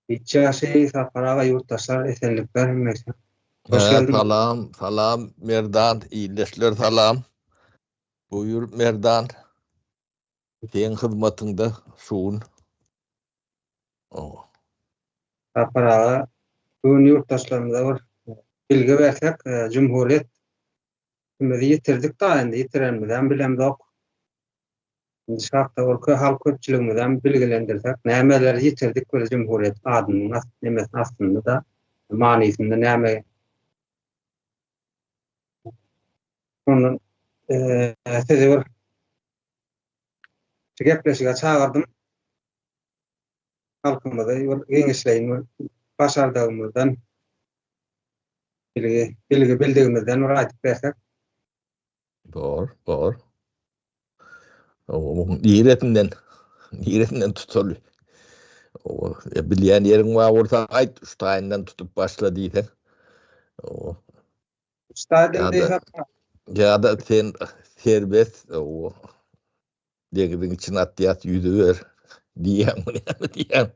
Hiç ýagşy Sapar aga ýurtdaşlar esenlikler hemmesi. Hoş geldiň. Salam salam Merdan ildeşler salam. Buýur Merdan. Seň hyzmatyňda şu gün. Sapar aga bu gün ýurtdaşlarymyza bir bilgi bersek Cumhuriyet Imizi ýitirdik da indi ýitirenimizem bilemzok. Indi şu hakda bir kö halk köpçüligimizem bilgilendirsek, nämeleri ýitirdik bir jumhuriýet adynyň ast nemesiniň astynda da manysynda näme Şondan sizi bir şu gepleşige çagyrdym. Halkymyzy bir giňişleýin bir başardygymyzdan bilgi, bilgi bildigimizden bir aýdyp bersek. Bor, bor. Niresinden, niresinden tutaly? O, e, bilýän ýeriň bar bolsa aýt, şu taýyndan tutup başla diýseň. O. Şu taýdan diýsek. Ýa-da sen serbest, o, deňiziň içine atýas, ýüzüber diýýäňmi, näme diýýäň?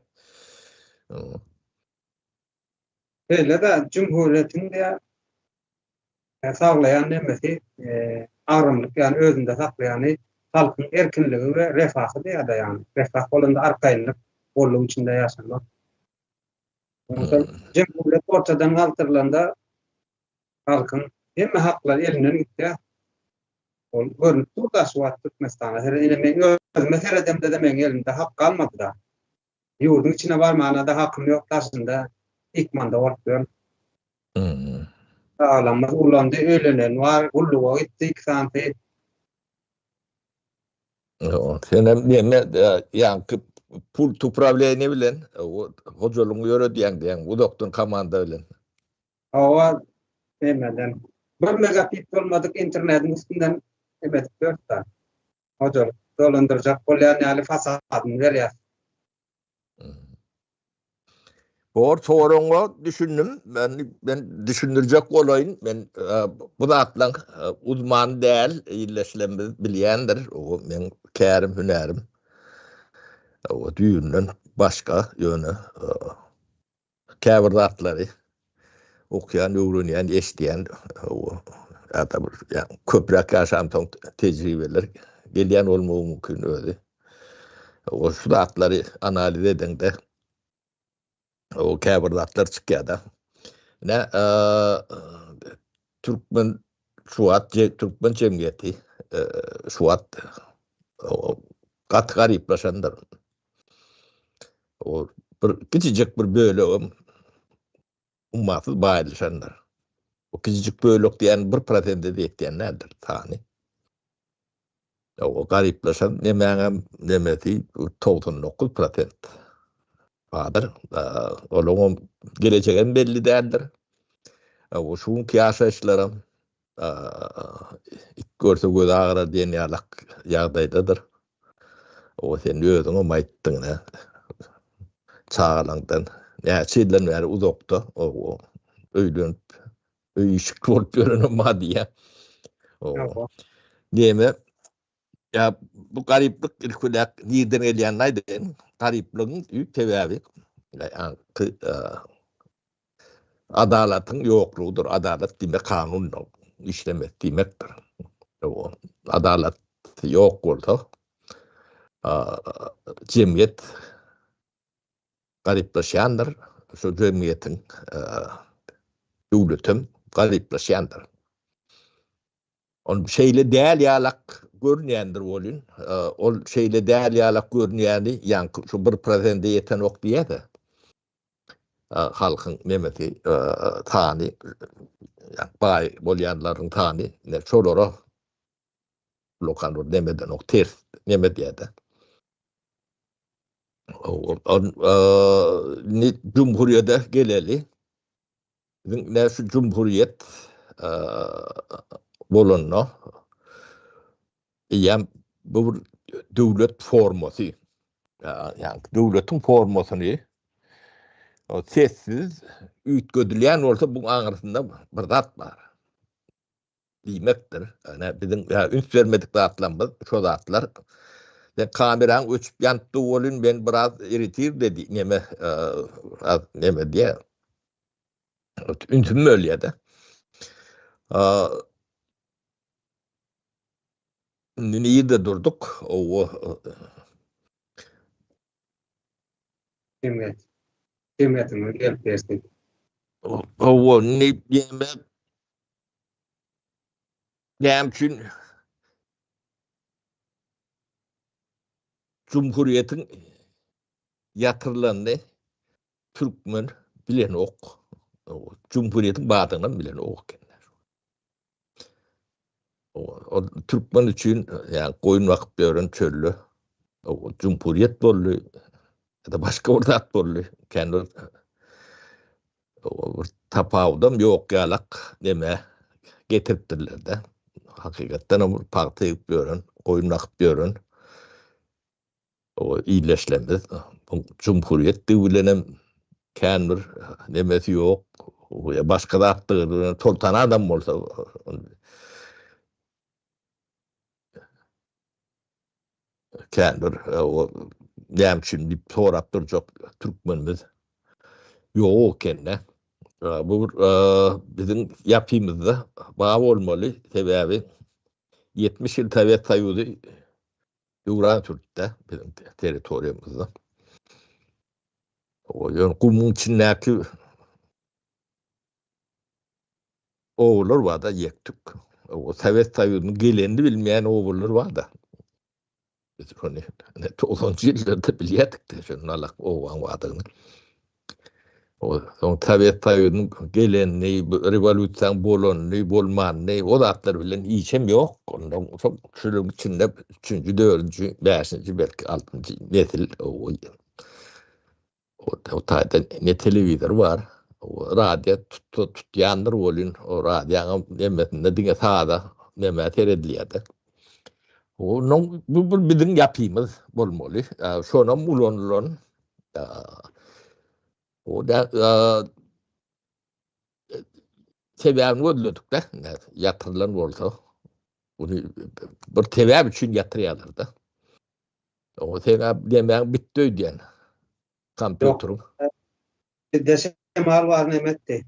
Şeýle-de Jumhuriýetiň diýýär, saglaýan nemesi, agramlyk ýany özünde saklaýany halkyň erkinligi we refahy diýýär-de ýagny. Refah bolanda arkaýynlyk, bolluk içinde ýaşamak. Onsoň Jumhuriýet ortadan galdyrylanda halkyň hemme haklary elinden gitýär. Ol görnüp dur-da şu wagt Türkmenistana. Ine men özüme seredemde-de meň elimde hak galmady-da. Ýurduň içine barmana-da hakym ýok, daşynda ykmanda bolup ýörün. Çagalarymyz ulandy, öýlenen bar, gulluga gitdi iki sanysy. Senem neme, ýaňky pult uprawleniýe bilen hojalygyňy ýöredýäň diýýäň, uzakdan komanda bilen. Hawa, nemeden. Bir megabit bolmadyk internetiň üstünden neme edip ýörüs-dä. Hojalyk dolandyrjak bolýan ýaly fasadyny berýär. Bor soragyňa düşündim. Men men düşündirjek bolaýyn. Men bu zatlaň uzmany däl, ildeşlerimiz bilýändir. O meň kärim, hünärim. O düýbünden başga, ýöne Käbir zatlary okýan, öwrenýän, eşidýän, ýa-da bir köpräk ýaşansoň tejribeler gelýän bolmagy mümkin özi. O şu zatlary analiz edeňde o käbir zatlar çykýar-da. Ine, türkmen şu wagt türkmen jemgyýeti şu wagt gaty garyplaşandyr. O bir kiçijik bir bölegem ummasyz baýlaşandyr. O kiçijik bölek diýen bir prosente ýetýän däldir sany. O garyplaşan nemäňem nemesi 99 prosent bardyr. Olaryň gelejegem belli däldir. O şu günki ýaşaýyşlaram It görse gözi agyrar diýen ýalak ýagdaýdadyr. O sen özüňem aýtdyň nä. Çagalaňdan näçe ýyldan bäri uzakda o öýlenip öý işikli bolup ýörenem bar diýýä. O neme ýa bu garyplyk ilki nirden gelýänini aýdaýyn. Garyplygyň düýp sebäbi ýaňky Adalatyň ýoklugydyr. Adalat diýmek kanun işlemesi diýmekdir. Adalat ýok bolsa, jemgyýet garyplaşýandyr. Şu jemgyýetiň döwletem garyplaşýandyr. Ol şeýle däl ýalak görünýändir welin, ol şeýle däl ýalak görünýäni ýaňky şu bir prosente ýetenok diýýär-de. halkyň nemesi sany baý bolýanlaryň sany ine şolara lokan bir nemedenok ters neme diýýär-de. Indi jumhuriýede geleli. Biziň ine şu jumhuriýet bolanda Eýýäm bu bir döwlet formasy. Ýagny döwletiň formasyny sessiz üýtgedilýän bolsa bu aňyrsynda bir zat bar. Diýmekdir. Ýa biziň üns bermedik zatlarymyz şo zatlar. Sen kameraň öçüp ýanyp dur welin men biraz irritir dedi neme az neme diýýär. Ünsüm bölýär-de. Indi nirde durduk? Owo. Jemgyýet. Jemgyýetimiz gelip geçdi. Owo, indi ýeme näme üçin Cumhuriyetiň ýatyrylanyny türkmen bilenok. Cumhuriyetiň badynam bilenok eken. O türkmen üçin ýa goýun bakyp ýören çölde o cumhuriyet boldy ýa-da başga bir zat boldy. Kän bir bir tapawudam ýok ýalak neme getiripdirler-de. Hakykatdan hem pagta egip ýören, goýun bakyp ýören o illeşlerimiz bu cumhuriyetdigi bilenem kän bir nemesi ýok. Başga zatdygy bilen soltan adam bolsa kän bir o näme üçin diýip sorap durjak türkmenimiz ýok ekende. Bu bir biziň ýapymyzda bar bolmaly, sebäbi 70 ýyl Sowet Soýuzy döwran sürtdi biziň territoriýamyzda. O ýöne gumuň içindäki obalar bar-da ýek-tük. O Sowet Soýuzynyň gelenini bilmeýän obalar bar-da. Biz şony togsanjy ýyllarda bilýärdik-de, şo nalak obaň bardygyny. O soň Sowet Soýuzynyň gelenini, rewolýusiýanyň bolanyny, bolmanyny, o zatlar bilen işem ýok. Ondan soň şolaryň içinde üçünji, dördünji, bäşinji, belki altynjy nesil o o taýda ne telewizor bar, o radio tutsa tutýandyr welin, o radioň nemesinde diňe saza nämä seredilýär-de. Onuň bu bir biziň ýapymyz bolmaly. Şonam ulanylan O da sebäbini gözledik-de, ýatyrylan bolsa, bunu bir sebäp üçin ýatyrýarlar-da. O sebäp demäň bitdi öýdýän. Kompýuteriň. Bizde şemal bar näme etdi?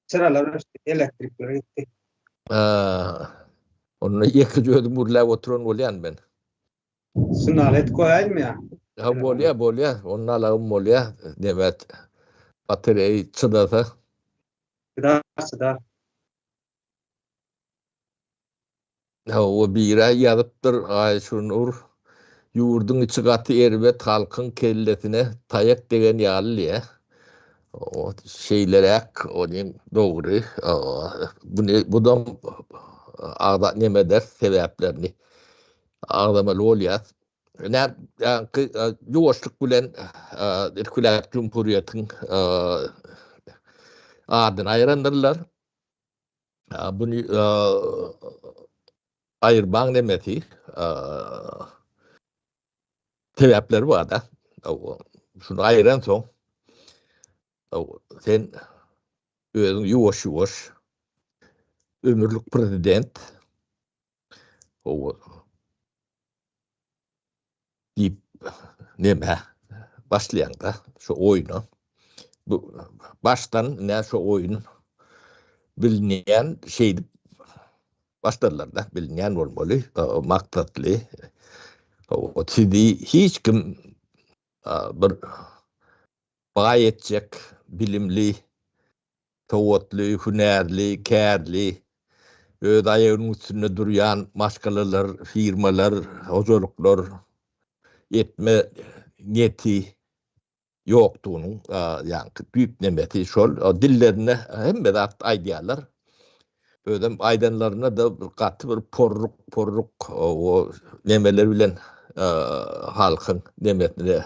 Çyralar öçdi, elektrikler gitdi. Onda ýekeje özüm gürläp oturan bolýan men. Synal edip goýaýynmy ýa? Ha bolýa, bolýa. Onda alagym bolýa. Demet batareýa çydasa. Çydar, çydar. Hawa, biri ýazypdyr, Aýşunur, ýurduň içi gaty erbet, halkyň kellesine taýak degen ýaly diýýä. Şeýleräk, onuň dogry. Buny budam agza nemeder sebäplerini agzamaly bolýar. Ine, ýaňky ýuwaşlyk bilen Irküläp Jumhuriýetiň adyny aýyrandyrlar. Buny aýyrmaň nemesi sebäpleri bar-da. Şuny aýyransoň, sen özüň ýuwaş-ýuwaş ömürlik prezident diýip neme başlaýaňda şu oýna. Bu başdan ne şu oýun bilinýän şeýdip başladylar-da, bilinýän bolmaly, maksatly. O sizi hiç kim bir baý etjek bilimli Sowatly, hünärli, kärli, öz aýagynyň üstünde durýan maşgalalar, firmalar, hojalyklar etme niýeti ýokdugynyň ýaňky düýp nemesi şol. Dillerinde hemme zat aýdýarlar. Özem aýdanlarynda-da gaty bir porruk, porruk o nemeler bilen halkyň nemesine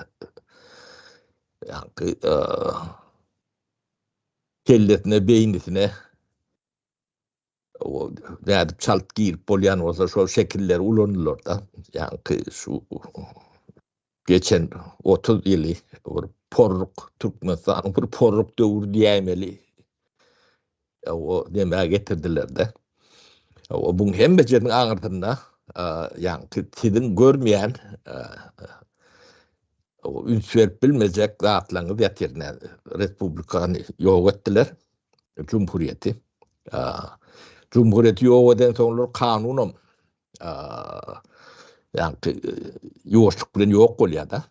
ýaňky kellesine, beýnisine o nädip çalt girip bolýan bolsa şol şekiller ulanylar-da. Ýaňky şu geçen 30 ýyly bir porruk Türkmenistanyň bir porruk döwri diýäýmeli. O nämä getirdiler-de. O buň hemmejesiniň aňyrsynda. ýaňky siziň görmeýän üns berip bilmejek zatlaryňyz ýatyr. Respublikany ýok etdiler. Cumhuriyeti. Cumhuriyeti ýok eden soňlar kanunam ýaňky ýuwaşlyk bilen ýok bolýar-da.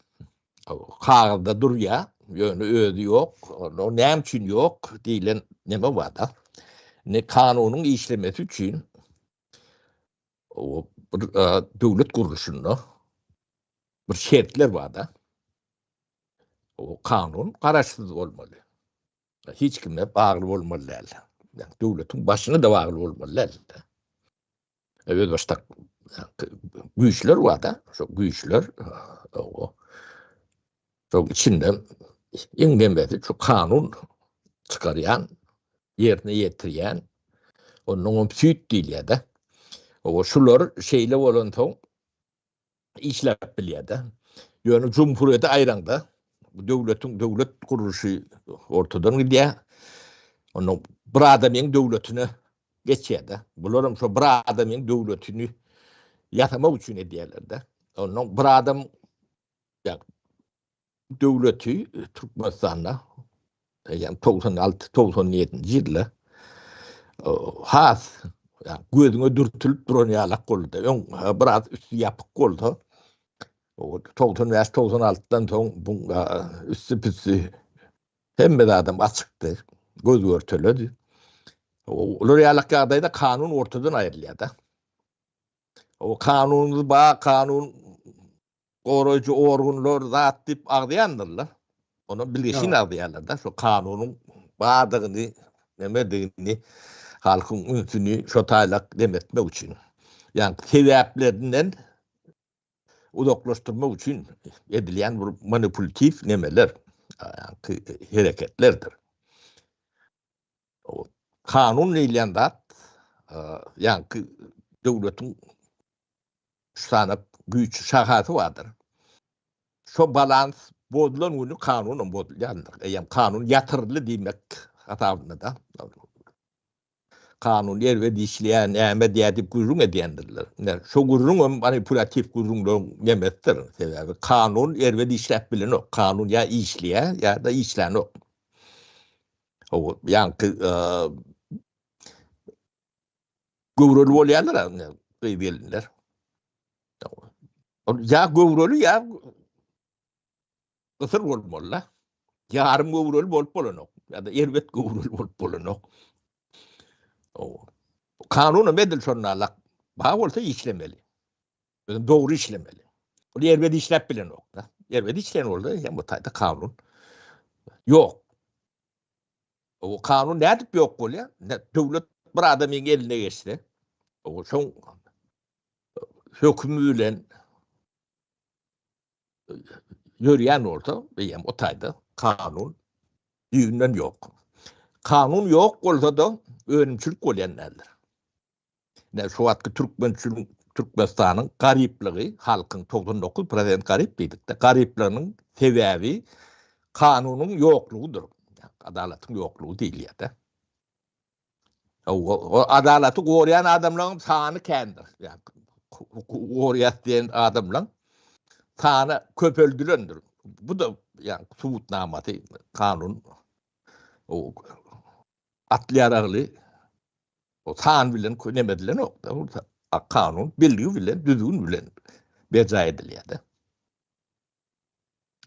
Kagyzda durýar, ýöne özi ýok. O näme üçin ýok diýlen neme bar-da. Indi kanunyň işlemesi üçin o bir döwlet gurluşynda bir şertler bar-da. O kanun garaşsyz bolmaly. Hiç kime bagly bolmaly däl. Döwletiň başyna-da bagly bolmaly däl. Özbaşdak güýçler bar-da, şo güýçler o şoň içinde iň nemesi şu kanun çykarýan, ýerine ýetirýän, onnoňam süýt diýilýär-de. O şular şeýle bolansoň işläp bilýär-de. Ýöne jumhurýeti aýraňda, bu döwletiň döwlet gurluşy ortadan gidýär. Onda bir adamyň döwletine geçýär-de. Bularam şo bir adamyň döwletini ýasamak üçin edýärler-de. Onda bir adam ýa döwleti Türkmenistanda eýýäm 96 97-nji ýylda has gözüňe dürtülip duran ýalak boldy. Öň biraz üsti ýapyk bolsa, 95 96-dan soň bu üsti püsti hemme zadam açykdy, göz görteledi. Olar ýalak ýagdaýda kanun ortadan aýrylýar-da. O kanunymyz bar, kanun goraýjy organlar zat diýip agzaýandyrlar. Ony bilgeşin agzaýarlar-da, şu kanunyň bardygyny, nemedigini halkyň ünsüni şo taýlak demetmek üçin. Ýagny sebäplerinden uzaklaşdyrmak üçin edilýän bir manipulatiw nemeler, ýagny hereketlerdir. Kanun diýilýän zat, ýagny döwletiň Üç sany güýç şahasy bardyr. Şo balans bozulan güni kanunam bozulýandyr. Eýýäm kanun ýatyryldy diýmek hasabynda-da. Kanun erbet işleýär, näme edýär diýip gürrüň edýändirler. Ine, şo gürrüňem manipulýatiw gürrüňleriň nemesidir. Sebäbi kanun erbet işläp bilenok. Kanun ýa işleýär, ýa-da işlänok. Hawa, ýaňky Göwreli bolýarlar gyz gelinler. Ol ýa göwreli ýa gysyr bolmaly. Ýarym göwreli bolup bolanok. Ýa-da erbet göwreli bolup bolanok. Kanun edil şonda alak. Ba bolsa işlemeli. Özüm dogry işlemeli. Ol erbet işläp bilenok da. Erbet işleýän bolsa, hem bu taýda kanun ýok. O kanun nädip ýok bolýar? Döwlet bir adamyň eline geçse, o şoň hökümi bilen ýörýän bolsa, eýýäm o taýda kanun düýbünden ýok. Kanun ýok bolsa-da önümçilik bolýan däldir. Ine şu wagtky türkmençiligiň Türkmenistanyň garyplygy, halkyň 99 prosent garyp diýdik-de, garyplygynyň sebäbi kanunyň ýoklugydyr. Adalatyň ýoklugy diýilýär-de. O adalaty goraýan adamlaryň sany kändir. Hukugy goraýas diýen adamlaryň sany köpeldilendir. Bu-da ýa subutnamasy kanun atly ýaragly O san bilen neme edilenok da, kanun belgi bilen, düzgün bilen berjaý edilýär-de.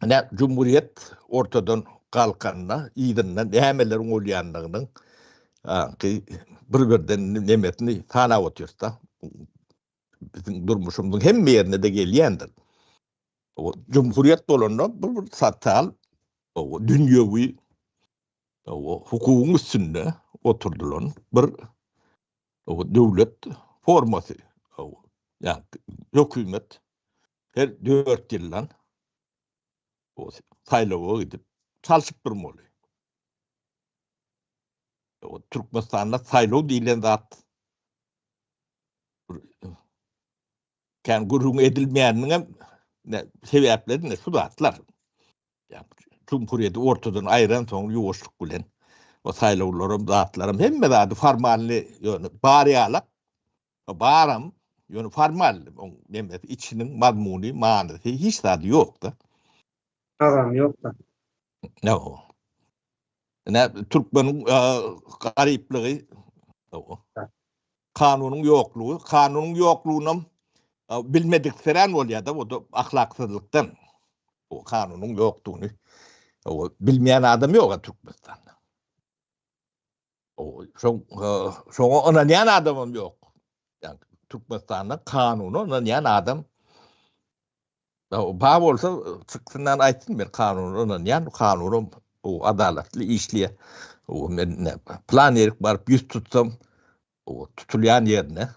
Ine, Cumhuriyet ortadan galkanda yzynda nämeleriň bolýandygynyň bir-birden nemesini sanap otyrys-da. Biziň durmuşymyzyň hemme ýerine-de gelýändir. O Cumhuriyet bolanda bu bir sosial, dünýewi hukugyň üstünde oturdylan bir döwlet formasy. Ýagny hökümet her 4 ýyldan saýlawa gidip çalşyp durmaly. Türkmenistanda saýlaw diýlen zat kän gürrüň edilmeýäniniň hem sebäpleri ne şu zatlar. Cumhuriyeti ortadan aýran soň ýuwaşlyk bilen o saýlawlaram zatlaram hemme zady formalny ýöne bar ýalak baram. Ýöne formal oň nemesi içiniň mazmuny, manysy hiç zady ýok-da. Agramy ýok-da. Ýok. Ine türkmeniň garyplygy, kanunyň ýoklugy, kanunyň ýoklugynam bilmediksirän bolýar-da, o-da ahlaksyzlykdan. O kanunyň ýokdugyny bilmeýän adam ýok-a Türkmenistanda. Şoňa ynanýan adamam ýok. Ýagny Türkmenistanda kanuna ynanýan adam bar bolsa çyksyndan aýtsyn men kanuna ynanýan, kanunam o adalatly işleýär. O men plan ýerik baryp ýüz tutsam, o tutulýan ýerine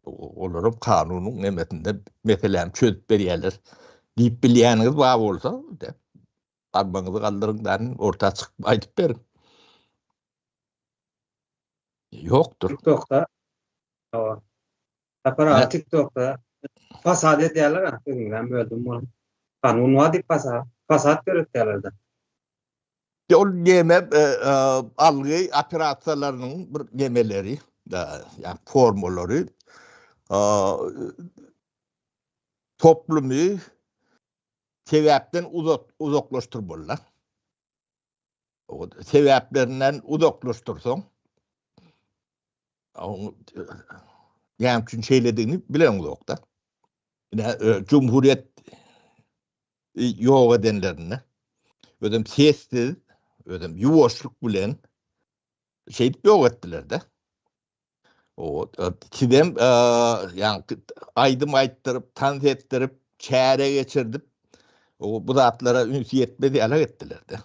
olaram kanunyň nemesinde meseläni çözüp berýärler diýip bilýäniňiz bar bolsa, Barmagyňyzy galdyryň dan orta çykyp aýdyp beriň. Ýokdur. TikTokda. Hawa. Sapar aga TikTokda fasad edýärler ha, sözüňizem böldüm ony. Kanun bar diýip fasad, fasad döretýärler-de. Ol neme e, e, algy operasiýalarynyň bir nemeleri, ýa formalary e, toplumy sebäpden uzak uzaklaşdyrmalylar. O sebäplerinden uzaklaşdyrsaň, näme üçin şeýledigini bileňzok-da. Ine, e, Cumhuriyet ýok edenlerinde özem sessiz, özem ýuwaşlyk bilen şeýdip ýok etdiler-de. O sizem ýaňky aýdym aýtdyryp, tans etdirip, çäre geçirdip, o bu zatlara üns ýetmez ýaly etdiler-de.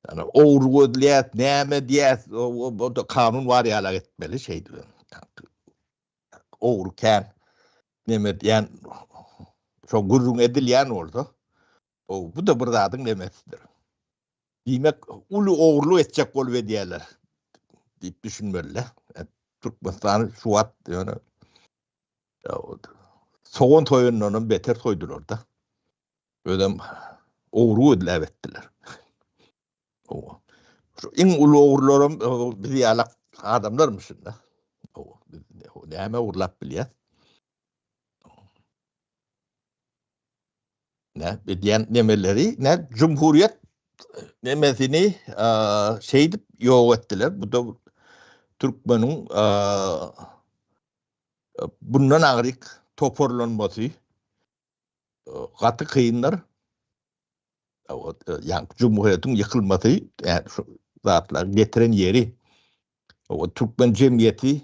Ýani ogry gözleýäs, näme diýäs, o da kanun bar ýaly etmeli şeýdip. Ogry kän neme diýen, şo gürrüň edilýän bolsa, o bu da bir zadyň nemesidir. Diýmek, uly ogurlyk etjek bolup edýärler diýip düşünmeli-de. Türkmenistan şu wagt ýöne sogan soýandan hem beter soýdular-da. Özem ogry gözläp etdiler. Şu iň uly ogurlaram biz ýaly adamlarmyşyn-da. Biz näme ogurlap bilýäs? Ne edýän nemeleri, ne cumhuriyet nemesini şeýdip ýok etdiler. Bu da türkmeniň bundan agryk toparlanmasy gaty kyndyr. Ýa cumhuriyetiň ýykylmasy şu zatlar getiren ýeri. O türkmen jemgyýeti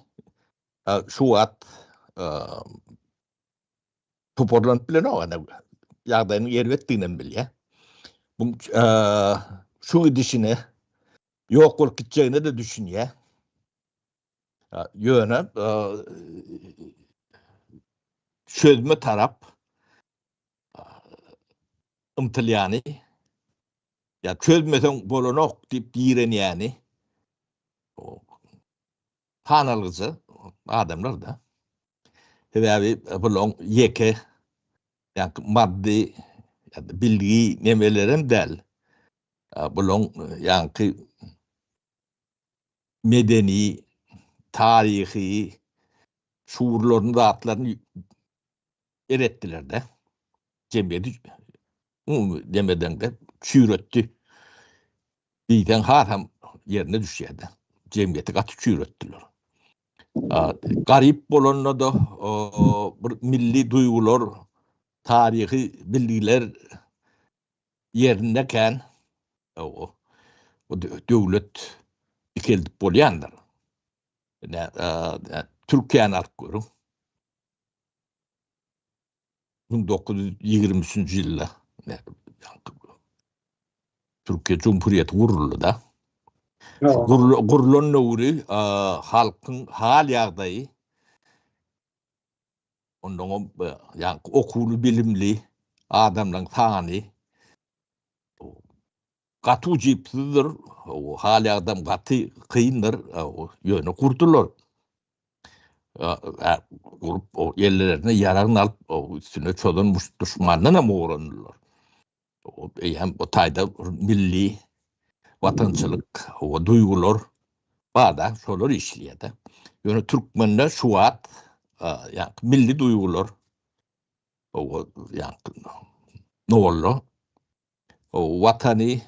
şu wagt toparlanyp bilenok ana ýagdaýynyň erbetdigini hem bilýär. Bu şu gidişine ýok bolup gitjegine de düşünýär. Ýöne çözme tarap ymtylýany ýa çözmeseň bolanok diýip direnýäni Tanalgyja adamlar-da. Sebäbi bulaň ýeke ýa-da maddy ýa-da bilgi nemelerem däl. Bulaň ýaňky medeni, taryhy şuurlaryny, zatlaryny eretdiler-de. Jemgyýeti umumy demedeňde çüýretdi diýseň hasam ýerine düşýär-de. Jemgyýeti gaty çüýretdiler. Garyp bolanda-da bir milli duýgular, taryhy bilgiler ýerinde kän o döwlet dikeldip bolýandyr. Türkiýäni alyp görüň. 1923-nji ýylda Türkiýe Cumhuriyeti guruldy-da. Gurlan döwri halkyň hal ýagdaýy ondan ýa okuwly bilimli adamlaryň sany gaty ujypsyzdyr, hal ýagdam gaty kyndyr, ýöne gurdular. Gurup, ellerine ýaragyny alyp, üstüne çozan duşmandan hem gorandylar. Eýýäm o taýda milli watançylyk duýgular bar-da, şolar işleýär-de. Ýöne türkmende şu wagt ýa milli duýgular o ýa nolda o watany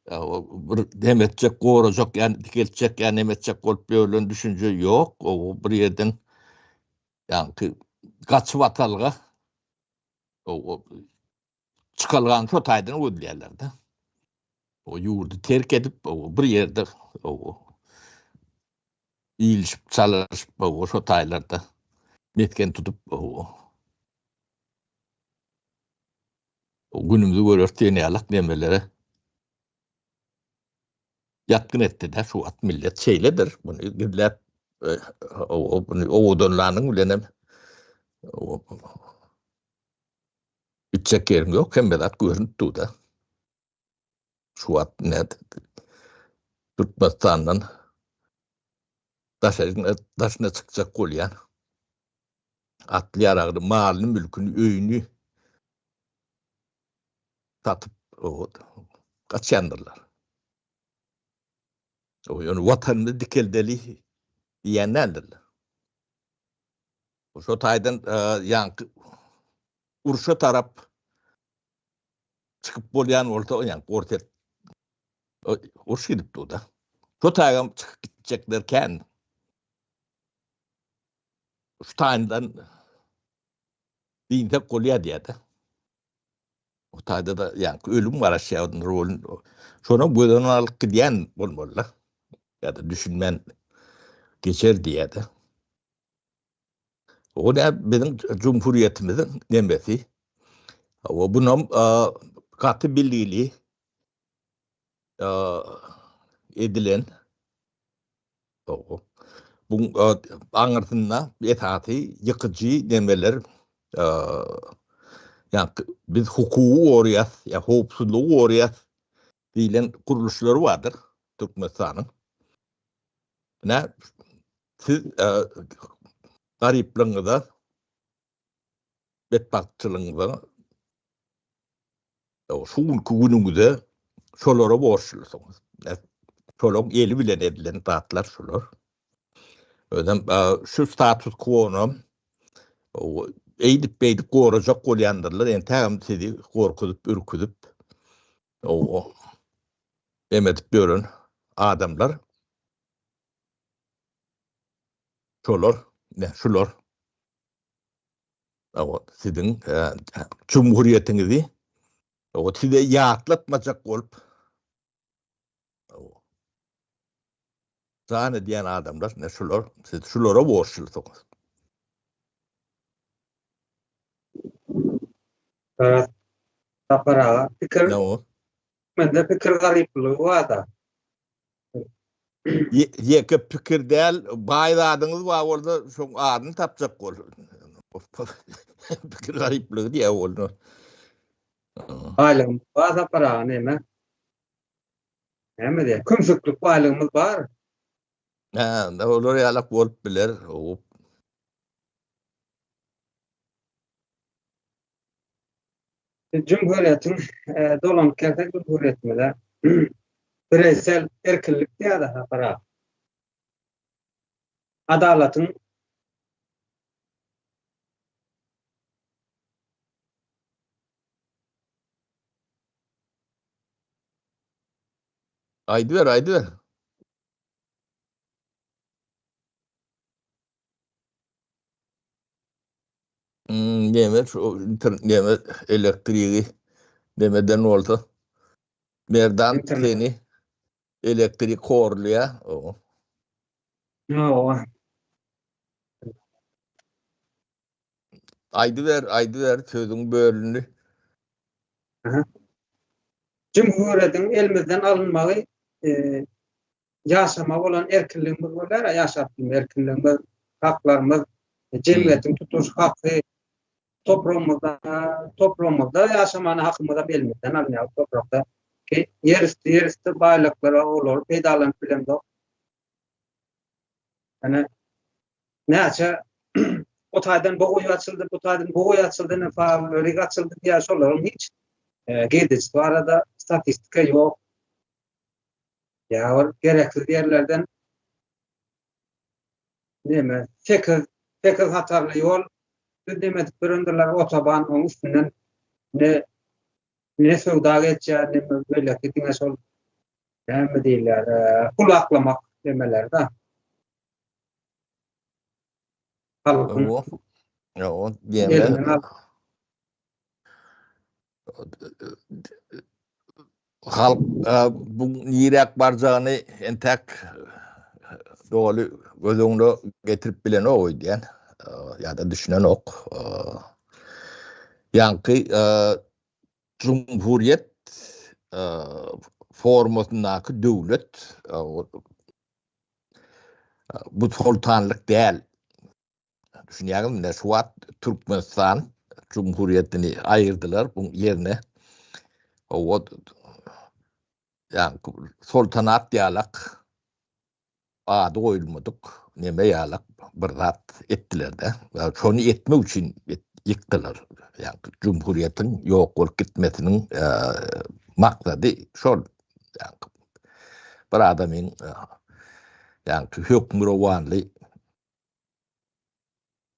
bir dem etjek, gorajak, ýa dikeltjek, ýa neme etjek bolup ýörlen düşünje ýok. O bir ýerden ýa gaçyp atalga o çykalgany şo taýdan gözleýärler-de. O ýurdy terk edip, o bir ýerde o ilişip, çalyşyp, o şo taýlarda mesgen tutup, o günümizi göreris diýen ýalak nemelere ýatgyn etdi-de şu wagt millet şeýledir. Muny gizläp, o muny owadanlanyň bilenem Gitjek ýeriň ýok, hemme zat görünip dur-da. Şu wagt ine Türkmenistandan daşary daşyna çykjak bolýan atly ýaragly malyny, mülküni, öýüni satyp gaçýandyrlar. Ýöne watanymyzy dikeldeli diýýän däldirler. Şo taýdan ýaňky urşa tarap çykyp bolýan bolsa, ýaňky Orsýet uruş gidip dur-da. Şo taýdan çykyp gitjekler kän. Şu taýdan diýsek bolýar diýýär-de. O taýda-da ýaňky ölüm garaşýar, şonam göz öňüne alyp gidýän bolmaly-da. Ýa-da düşünmän geçer diýýär-de. O da biziň cumhuriyetimiziň nemesi. O bunam gaty bilgili edilen bu aňyrsynda esasy ýykyjy nemeler ýa biz hukugy goraýas, ýa howpsuzlygy goraýas diýlen gurluşlary bardyr Türkmenistanyň. Ine, siz garyplygyňyza, betbagtçylygyňyza, şu günki günüňize şolara borçlusyňyz. Şolaryň eli bilen edilen zatlar şular. Özem şu status quo-ny eýdip-beýdip gorajak bolýandyrlar, entägem sizi gorkuzyp, ürküzip, em edip ýören adamlar şolar, ne şular. Hawa, siziň cumhuriyetiňizi hawa size ýatlatmajak bolup hawa jan edýän adamlar ne şular, siz şulara borçlusyňyz. Sapar aga, pikir Mende pikir garyplygy bar-da. Ýeke pikir däl, baý zadyňyz bar bolsa, şoň adyny tapjak bol. Pikir garyplygy diýýär boldy. Baýlygymyz bar Sapar aga näme? Näme diýýär? Kümsüklik baýlygymyz bar. Hä, olar ýalak bolup biler. Jumhuriýetiň dolanyp gelsek jumhuriýetimize bireýsel erkinlik diýýärler Sapar aga. Adalatyň Aýdyber, aýdyber. Neme şu neme elektrigi nemeden bolsa Merdan seni elektrik horlaýar. Ýok. Aýdyber, aýdyber, sözüň bölündi. Jumhuriyetiň elimizden alynmagy ýaşama bolan erkinligimiz bolýar, ýaşap bilme erkinligimiz, haklarymyz, jemgyýetiň tutuş haky topragymyzda, topragymyzda ýaşamana hakymyz hem elimizden alynýar. Toprakda ki ýer üsti, ýer üsti baýlyklara olary peýdalanyp bilemzok. Ýani näçe o taýdan bu guýy açyldy, bu taýdan bu guýy açyldy, ne fabrik açyldy diýýär, şolaryň hiç e, girdejisi barada statistika ýok. Ýa bir gereksiz ýerlerden. Neme, 8 8 hatarly ýol düz neme edip durandylar, otoban oň üstünden ne ne söwda geçýär, ne beýleki diňe şol näme diýilýär, pul aklamak nemeler-de. Halkyň. Ýok, diýeme. Halk bu niräk barjagyny entäk doly göz öňüne getirip bilenok öýdýän ýa-da düşünenok. Ýaňky jumhuriýet formasyndaky döwlet bu soltanlyk däl. Düşünýäňizmi? Ine şu wagt Türkmenistan Cumhuriyetini aýyrdylar bu ýerine. O ýa soltanat ýalak ady goýulmadyk neme ýalak bir zat etdiler-de. Şony etmek üçin ýykdylar. Ýa Cumhuriyetiň ýok bolup gitmesiniň maksady şol. Bir adamyň ýa hökmürowanly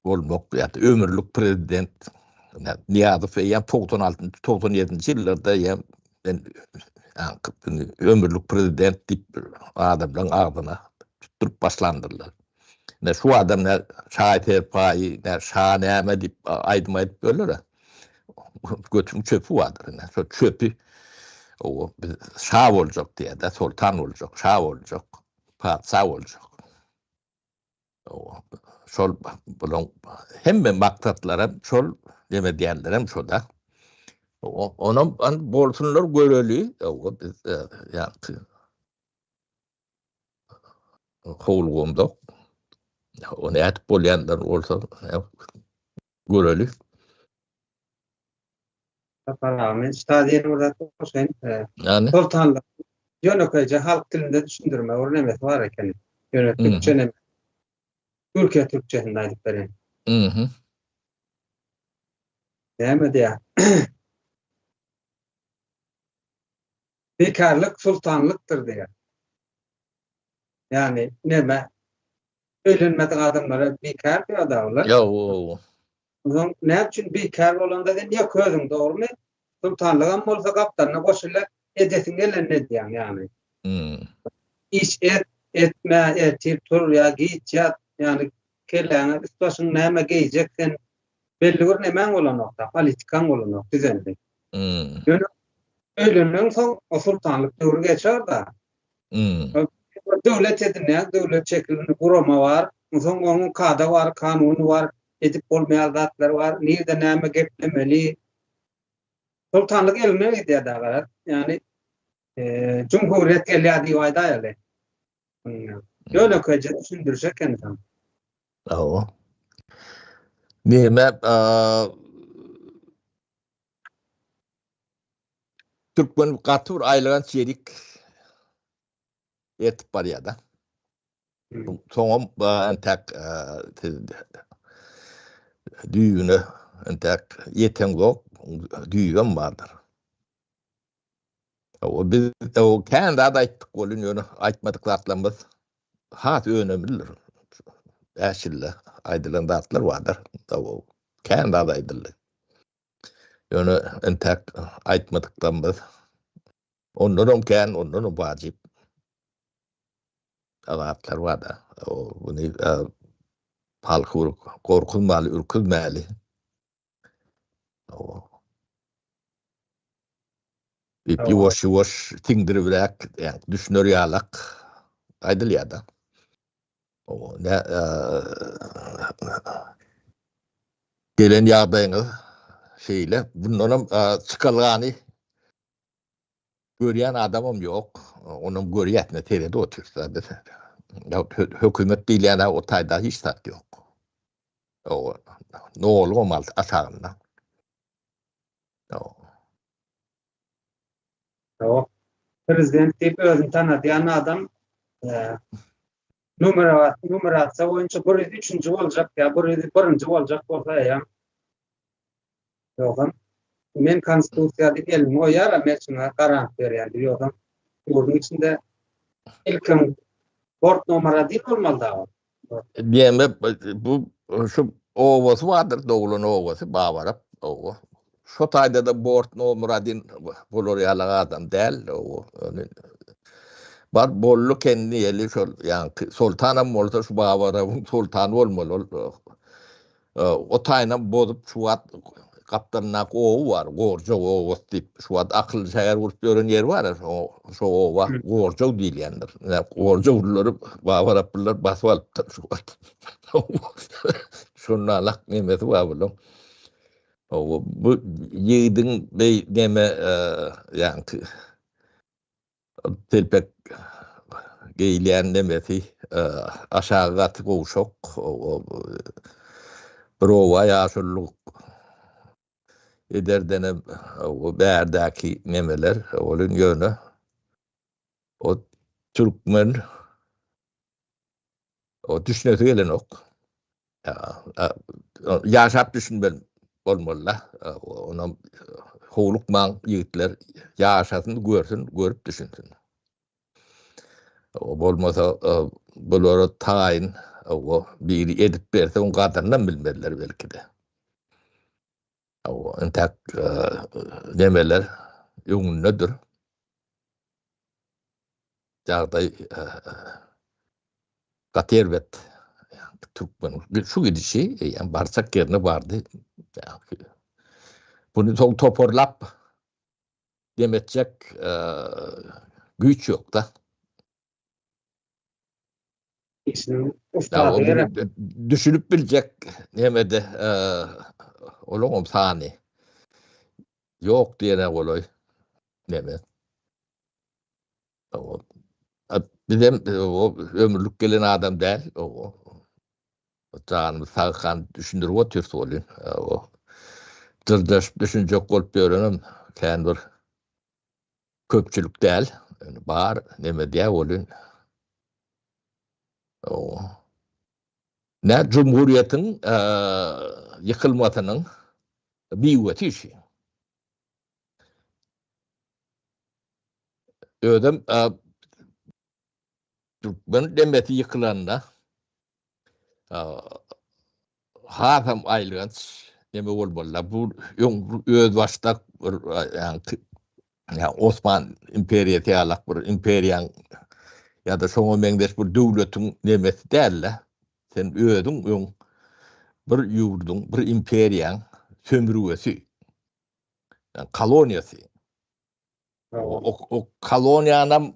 bolmak ýa-da ömürlik prezident Nyýazow eýýäm 96-njy, 97-nji ýyllarda eýýäm men ömürlik prezident diýip adamlaryň agzyna tutduryp başlandyrlar. Ine şu adam ne şaý serpaýy, ne şa näme diýip aýdym aýdyp ýörler. Götüň çöpi bardyr ine. Şo çöpi o biz şa boljak diýýär-de, soltan boljak, şa boljak, patyşa boljak. Şol bulaň hemme maksatlaram şol neme diýenlerem şoda. Onam bolsunlar göreli. Biz ýa-da howlugymzok. O nädip bolýanlar bolsa göreli. Sapar aga, men şu taýda ýene bir zat goşaýyn. Ýani? Soltanlyk ýönekeýje halk dilinde düşündirme bir nemesi bar ekeni. Ýöne türkçe neme? Türkiýe türkçesinde aýdyp bereýin. Mhm. Näme diýýär? Bekarlyk sultanlykdyr diýýär. Ýani neme? Öýlenmedik adamlara bikär diýýär olar. Ýok. Onsoň näme üçin bikär bolanda sen ýeke özüň dogrumy? Sultanlygam bolsa gapdalyna goşuly edesiň gelenini edýäň ýagny. Iş et, etme, ertir tur ýa giç ýat, ýagny kelläňe üst başyň näme geýjek sen belli bir nemäň bolanokda, politikaň bolanok düzenli. Ýöne öýlenen soň o sultanlyk döwri geçer-da. Döwlet edinýär, döwlet şekilinde gurama bar. Onsoň onuň kada bar, kanuny bar, edip bolmaýan zatlar bar. Nirde näme geplemeli. Soltanlyk elinden gidýär da garaz. Ýagny jumhuriýet gelýär diýip aýdaýaly. Ýönekeýje düşündiriş eken soň. Hawa. Näme Türkmen gaty bir aýylganç ýerik ýetip barýar-da. Soňam entäk siz düýbüne entäk ýeteňzok, düýbem bardyr. O biz o kän zat aýtdyk welin ýöne aýtmadyk zatlarymyz has önemlidir. Bäş ýylda aýdylan zatlar bardyr. Kän zat aýdyldy. Ýöne entäk aýtmadyklarymyz ondanam kän, ondanam wajyp zatlar bar-da. Muny halky bir gorkuzmaly, ürküzmäli. Diýip ýuwaş-ýuwaş siňdiribräk, ýa düşüner ýalak aýdylýar-da. Gelen ýagdaýyňyz şeýle. Bundanam çykalgany görýän adamam ýok. Onam görýäsine seredip otyrys-da biz. Hökümet diýilýän-ä o taýda hiç zat ýok. Noluňam aşagynda. Ýok. Prezident diýip özüni tanadýan adam numerasiýa boýunça 103-nji boljak ýa 101-nji boljak bolsa eýýäm ýogsam men konstitusiýa diýip elini goýýar, men şuňa garant berýän diýip ýogsam ýurduň içinde ilkin bort nomera diýip bolmaly da. Diýeme bu şu obasy bardyr, doglan obasy Babarap oba. Şo taýda-da bort nomer adin bolar ýaly adam däl. Bar bolly kendi ýeli şol ýaňky soltanam bolsa şu Babarabyň soltany bolmaly ol. O taýynam bozup şu wagt gapdalyndaky oba bar, Gorjaw obasy diýip, şu wagt akylly şäher gurup ýören ýeri bar, şo oba Gorjaw diýilýändir. Gorjawlylary Babaraplylar basyp alypdyr şu wagt. Şonda alak nemesi bar bulaň. Bu ýigidiň beý neme ýaňky telpek geýilýän nemesi aşagy gaty gowşak. Bir oba ýaşululyk ederdenem bärdäki nemeler welin ýöne o türkmen o düşünesi gelenok. Ýaşap düşünmeli bolmaly-da. Onam howlukmaň ýigitler, ýaşasyn, görsün, görüp düşünsin. O bolmasa bulara taýyn o biri edip berse oň gadyrynam bilmezler belki-de. O entäk nemeler öňündedir. Ýagdaý gaty erbet. Türkmen şu gidişi eýýäm barjak ýerine bardy. Buny soň toparlap dem etjek güýç ýok-da. Işiniň ussady gerek. Düşünip biljek nemede olaňam sany ýok diýene golaý neme. Bizem ömürlik gelen adam däl. Janymyz sagkan düşündirip otyrys welin. Dyrjaşyp düşünjek bolup ýörenem kän bir köpçülik däl. Bar neme diýä welin. Nä jumhuriýetiň ýykylmasynyň miwesi şu. Özem türkmen demesi ýykylanda hasam aýylganç neme bolmaly. Bu öň özbaşdak bir ýaňky ýa Osman imperiýasy ýalak bir imperiýaň ýa-da şoňa meňzeş bir döwletiň nemesi däl-de. Sen özüň öň bir ýurduň, bir imperiýaň sömürgesi, koloniýasy. O koloniýanam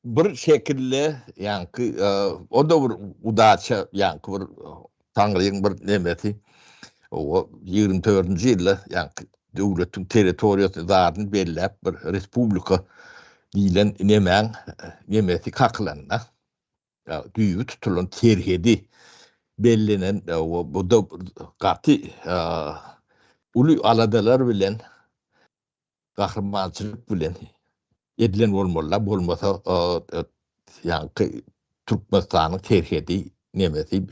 bir şekilde ýaňky o-da bir udaça ýaňky bir Taňryň bir nemesi. O 24-nji ýylda ýaňky döwletiň territoriýasy zadyny belläp bir respublika diýlen nemäň nemesi kakylanda düýbi tutulan serhedi bellenen bu-da gaty uly aladalar bilen gahrymançylyk bilen edilen bolmalyda, bolmasa ýaňky Türkmenistanyň serhedi nemesi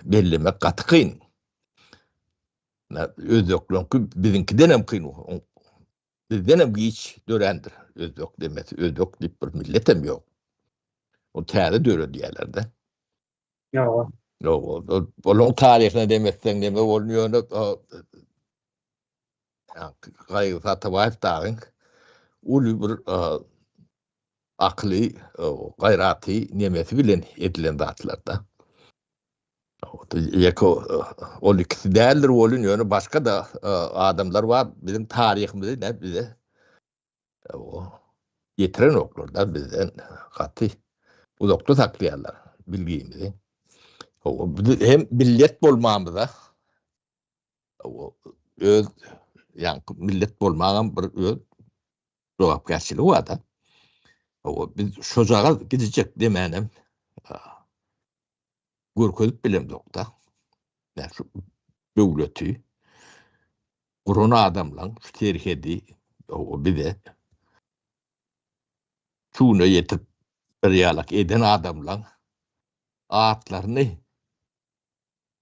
bellemek gaty kyn. Özbekleňki biziňkiden hem kyn. Bizden hem giç dörändir özbek demesi. Özbek diýip bir millet hem ýok. O täze döredýärler-de. Ýok. Ýok, olaryň taryhyna demetseň neme bolun ýöne Gaýgysyz Atabaýew dagyň uly bir akyly, gaýraty, nemesi bilen edilen zatlar-da. Ýeke ol ikisi däldir welin, ýöne başga-da adamlar bar, biziň taryhymyzy ne bize ýetirenoklar-da, bizden gaty uzakda saklaýarlar bilgimizi. Hem millet bolmamyza öz ýaňky millet bolmagam bir öz jogapkärçiligi bar-da. Biz şojagaz gidijek demänem görkezip bilemzok-da. Ýa şu döwleti guran adamlaň şu serhedi bize şu güne ýetirip bir ýalak eden adamlaň atlaryny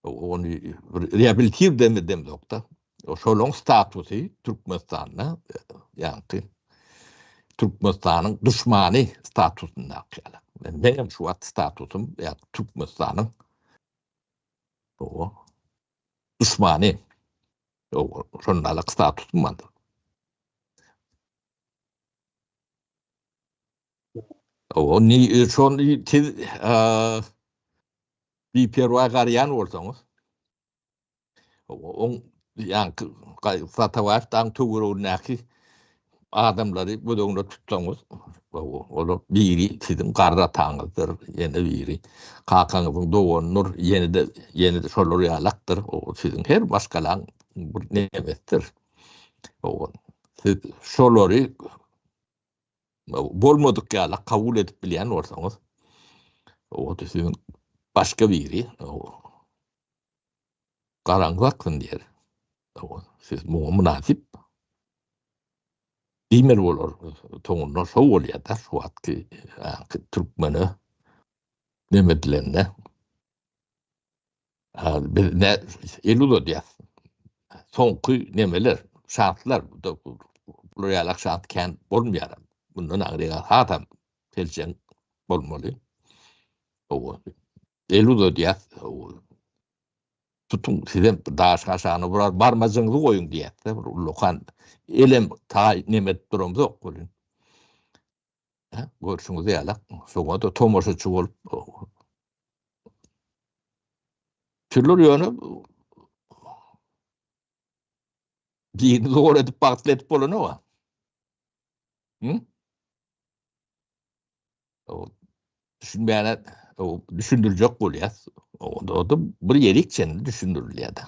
ony bir reabilitir demzokda. Şolaň statusy Türkmenistanda ýaňky Türkmenistanyň duşmany statusyndaky ýaly. Meňem şu wagt statusym ýa Türkmenistanyň o duşmany. O şondalyk statusym bardyr. O ni şony siz biperwaý garaýan bolsaňyz, oň ýaňky Satabaýew dagyň töweregindäki adamlary göz öňünde tutsaňyz, olar biri siziň garry ataňyzdyr, ýene biri kakaňyzyň doganydyr, ýene-de ýene-de şolar ýalakdyr. O siziň her maşgalaň bir nemesidir. Siz şolary bolmadyk ýaly kabul edip bilýän bolsaňyz, o siziň başga biri garaňyz aksyn diýer. Siz muňa mynasyp diýmeli bolar. Soňunda şo bolýar-da, şu wagtky türkmene neme edilende. Biz ne el uzadýas. Soňky nemeler, şanslar, bular ýalak şans kän bolmaýar. Bundan aňryga hasam seljeň bolmaly. Owa. El uzadýas. Tutuň, sizem daşyň aşagyna bir barmajyňyzy goýuň diýýäs-de, bir ullakan elem taý neme edip duramzok welin. Görşüňiz ýaly, şoňa-da tomaşaçy bolup Türler ýöne birini zor edip bagtly edip bolanok. Hı? O düşünmäne o düşündirjek bolýar. O da, o da bir ýerik çenli düşündirilýär.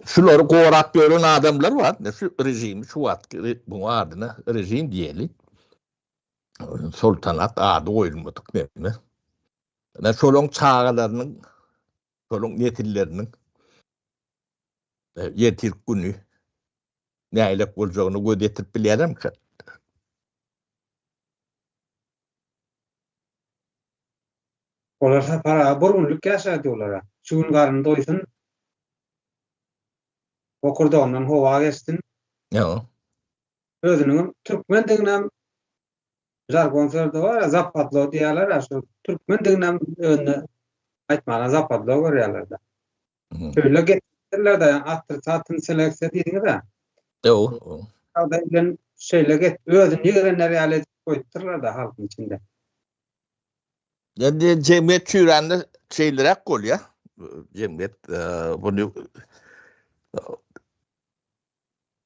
Şulary gorap ýören adamlar bar. Şu rejimi şu wagtky buň adyna rejim diýeli. Soltanat ady goýulmadyk neme. Ine şolaň çagalarynyň, şolaň nesilleriniň ertirki güni nähilek boljagyny göz ýetirip bilýärlermikä? Olar Sapar aga bir günlük ýaşardy olara. Şu gün garny doýsun. Bokurdagyndan howa geçsin. Ýa. Özüniňem türkmendiginem žargon sözde bar, zapadlo diýýärler, şu türkmendiginem özüne aýtmaga zapadlo görýärler-de. Şöyle getirdiler-de, otrisatin seleksiýa diýdiňiz-ä. Ýok. Ýagdaý bilen şeýle get, özüni ýigrenler ýaly edip goýupdyrlar-da halkyň içinde. Indi jemgyýet çüýrände şeýleräk bolýar. Jemgyýet bunu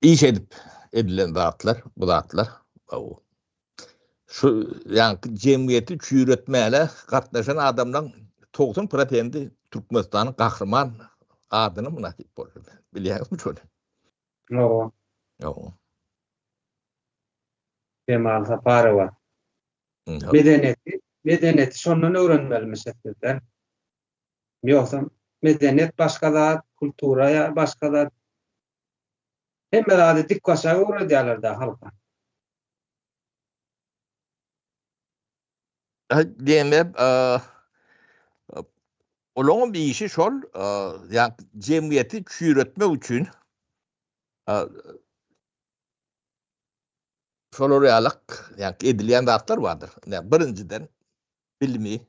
iş edip edilen zatlar, bu zatlar. Şu ýaňky jemgyýeti çüýretmäne gatnaşan adamlaryň 90 prosendi Türkmenistanyň gahryman adyna mynasyp boldy. Bilýäňizmi şony? Hawa. Hawa. Jemal Saparowa. Medeniýeti, medeniýeti şondan öwrenmelimiş sizden. Ýogsam medeniýet başga zat, kultura ýa başga zat. Hemme zady dik başa öwredýärler-dä halka. Diýmek, olaryň işi şol, ýa jemgyýeti çüýretmek üçin şolar ýalyk, ýa edilýän zatlar bardyr. Birinjiden bilimi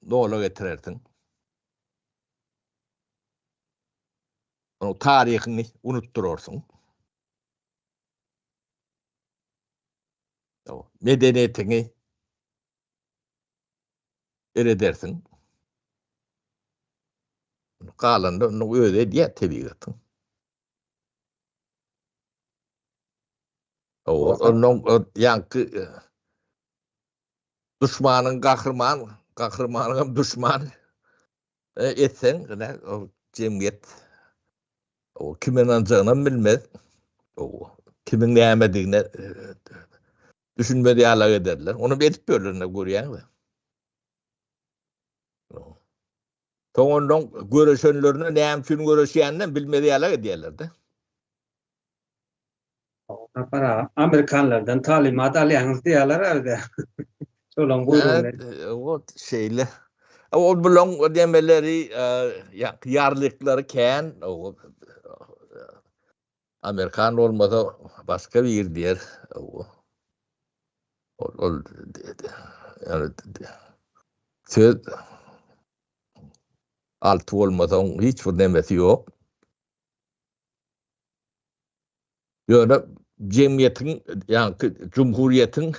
nola getirersiň. Onuň taryhyny unutdyrarsyň. Medeniýetiňi eredersiň. Galanyny onuň özi edýär tebigatyň. Onuň ýaňky Duşmanyň gahryman, gahrymanyňam duşman etseň, ine, o jemgyýet o kime ynanjagynam bilmez. O kimiň nämedigine düşünmez ýalak ederler. Ony edip ýörler, ine görýäňmi? Soň ondan göreşenlerine näme üçin göreşýänini bilmez ýalak edýärler-de. Sapar aga, amerikanlardan talymat alýaňyz diýýärler bize. Şolaň buýrugyny. O şeýle. Ol bulaň nemeleri, ýarlyklary kän. Amerikan bolmasa başga biri diýer. Ol ol ýani söz alty bolmasa oň hiç bir nemesi ýok. Ýöne jemgyýetiň ýaňky jumhuriýetiň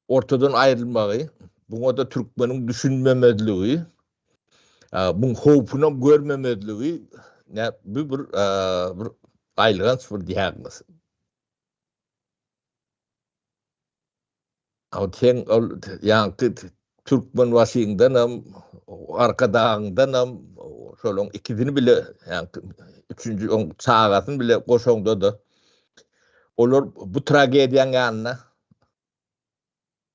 ortadan aýrylmagy, buňa-da türkmeniň düşünmemezligi, muň howpunam görmemezligi bu bir bir aýylganç bir diagnoz. Sen ol ýaňky Türkmenbaşyňdanam, Arkadagyňdanam şolaň ikisini bile, ýaňky üçünji oň çagasyny bile goşaňda-da olar bu tragediýaň ýanynda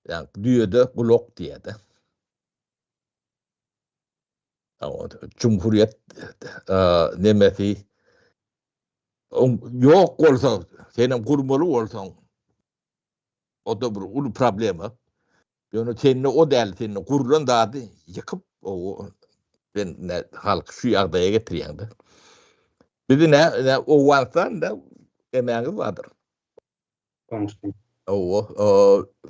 ýaňky düýede gulak diýýär-de. Jumhuriýet nemesi ýok bolsa, senem gurmaly bolsaň, O-da bir uly problema. Ýöne sende o däl, sende gurlan zady ýykyp, o sen ne halky şu ýagdaýa getirýäň-de. Bizi ne, ne Owganystanda emäňiz bardyr. Goňşy. Owa,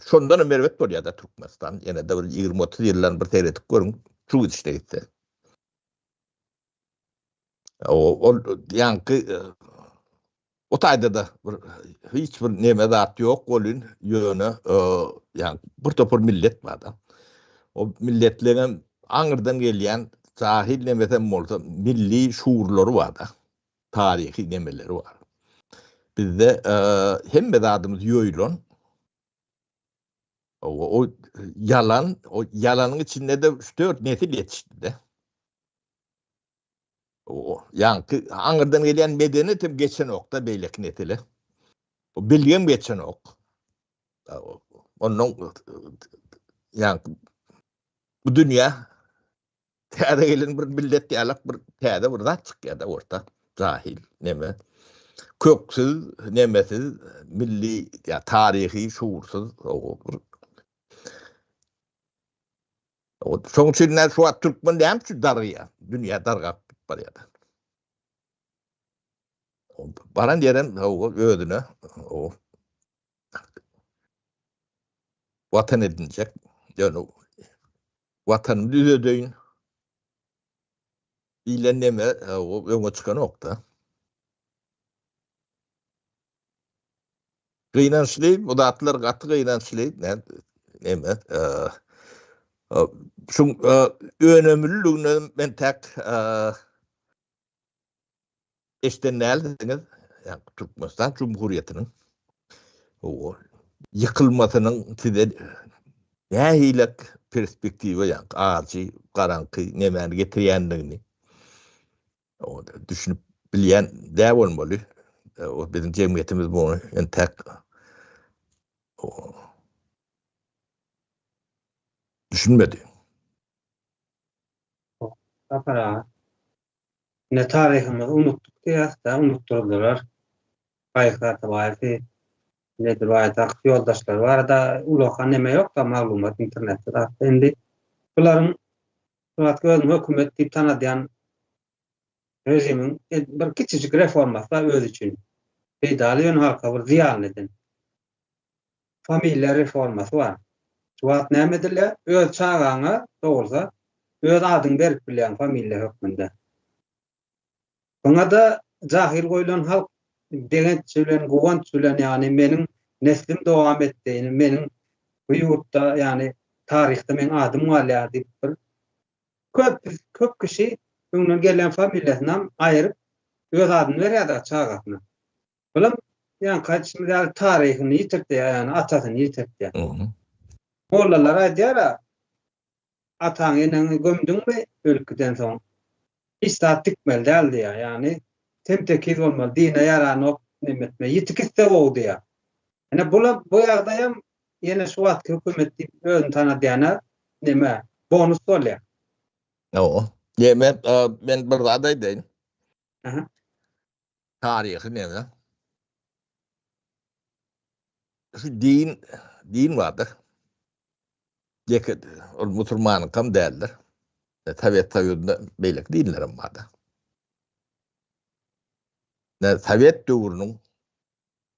şondan hem erbet bolýar-da Türkmenistan. Ýene-de bir 20-30 ýyldan bir seredip görüň, şu gidişde gitse. Ol ýaňky o taýda-da bir hiç bir neme zat ýok welin, ýöne ýaňky bir topar millet bar-da. O milletleriň aňyrdan gelýän jahyl nemesem bolsa milli şuurlary bar-da. Taryhy nemeleri bar. Bizde hemme zadymyz ýoýulan. O ýalan, o ýalanyň içinde-de üç-dört nesil ýetişdi-de. Ýaňky aňyrdan gelýän medeniýet hem geçenok-da beýleki nesile. O bilgem geçenok. Ondan ýaňky bu dünýä täze gelen bir millet ýalak bir täze bir zat çykýar-da orta. Jahil neme. Köksüz, nemesiz, milli ýa taryhy şuursyz o bir Şoň üçin näme şu wagt türkmen näme üçin dargaýar? Dünýä dargap barýar. Baran ýerem özüne o watan edinjek. Ýöne watanymy düzedeýin diýlen neme öňe çykanok-da. Gynançly, bu zatlar gaty gynançly. Neme, şuň önemliligini men täk eşden däldiňiz. Ýa Türkmenistan Cumhuriyetiniň o ýykylmasynyň size nähili perspektiwa, ýa ajy, garaňky nemäni getirýändigini. O düşünip bilýän däl bolmaly. O biziň jemgyýetimiz muny entäk düşünmedi. Sapar aga. Ine taryhymyzy unutdyk diýýäs-dä, unutdyrdylar. Gaýyk Atabaýewi, Nedir Baýtakow ýoldaşlary barada ullakan neme ýok-da maglumat internetde zatda. Indi bularyň Şu wagtky özüni hökümet diýip tanadýan režimiň bir kiçijik reformasy bar özi üçin. Peýdaly ýöne halka bir zyýanyny eden. Familiýa reformasy bar. Şu wagt näme edilýär? Öz çagaňa dogulsa öz adyňy berip bilýäň familiýa hökmünde. Buňa-da jahyl goýlan halk begenç bilen, guwanç bilen, ýagny meniň neslim dowam etdi, indi meniň bu ýurtda, ýagny taryhda meň adym galýar diýip bir köp köp kişi öňden gelýän familiýasynam aýryp öz adyny berýär-de çagasyna. Bulam ýaňky aýdyşymyz ýaly taryhyny ýitirtýär, ýagny atasyny ýitirtýär. Mollalar aýdýar-a, Ataňy eneňi gömdüňmi ölüp gidensoň hiç zat dikmeli däl diýýär. Ýagny tem tekiz bolmaly, dine ýaranok neme etme. Ýiti gitse gowy diýýär. Ine bulam bu ýagdaýam ýene şu wagtky hökümet diýip özüni tanadýana neme bonus bolýar. Hawa. Neme men bir zat aýdaýyn. Aha. Taryhy neme? Şu din din bardyr. Ýeke ol musulmanyňkam däldir. Sowet Soýuzynda beýleki dinlerem bardy. Sowet döwrüniň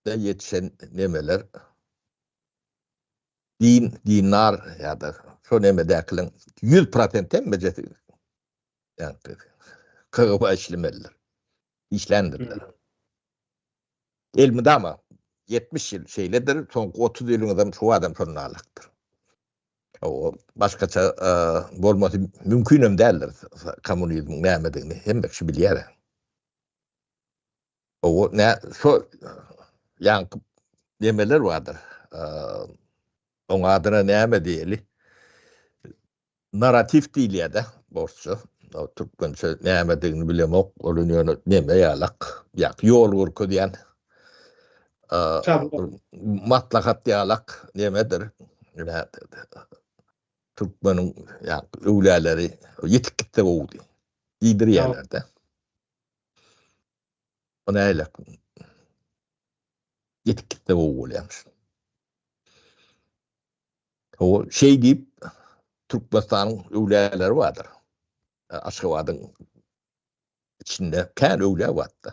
de ýetişen nemeler din, dindar ýa-da şo nemedäkileriň 100% hemmejesi ýa-da KGB işlemelidir. Işländirler. Elmydama 70 ýyl şeýledir, soňky 30 ýylyňyzam şu adam şonalykdyr. O başgaça bolmasy mümkinem däldir. Kommunizmiň nämedigini hemme kişi bilýär. O ne şo ýaňky nemeler bardyr. Oň adyna näme diýeli? Narratiw diýilýär-de, orsça. O türkmençe nämedigini bilemok. Ol ýöne neme ýalak, ýa ýol görkezýän maslahat ýalak nemedir. Türkmeniň ýa öwläleri ýetik gitse gowudy diýdirýärler-de. O näle? Ýetik gitse gowy bolýarmyş. O şeý diýip Türkmenistanyň öwläleri bardyr. Aşgabadyň içinde kän öwlä bardy.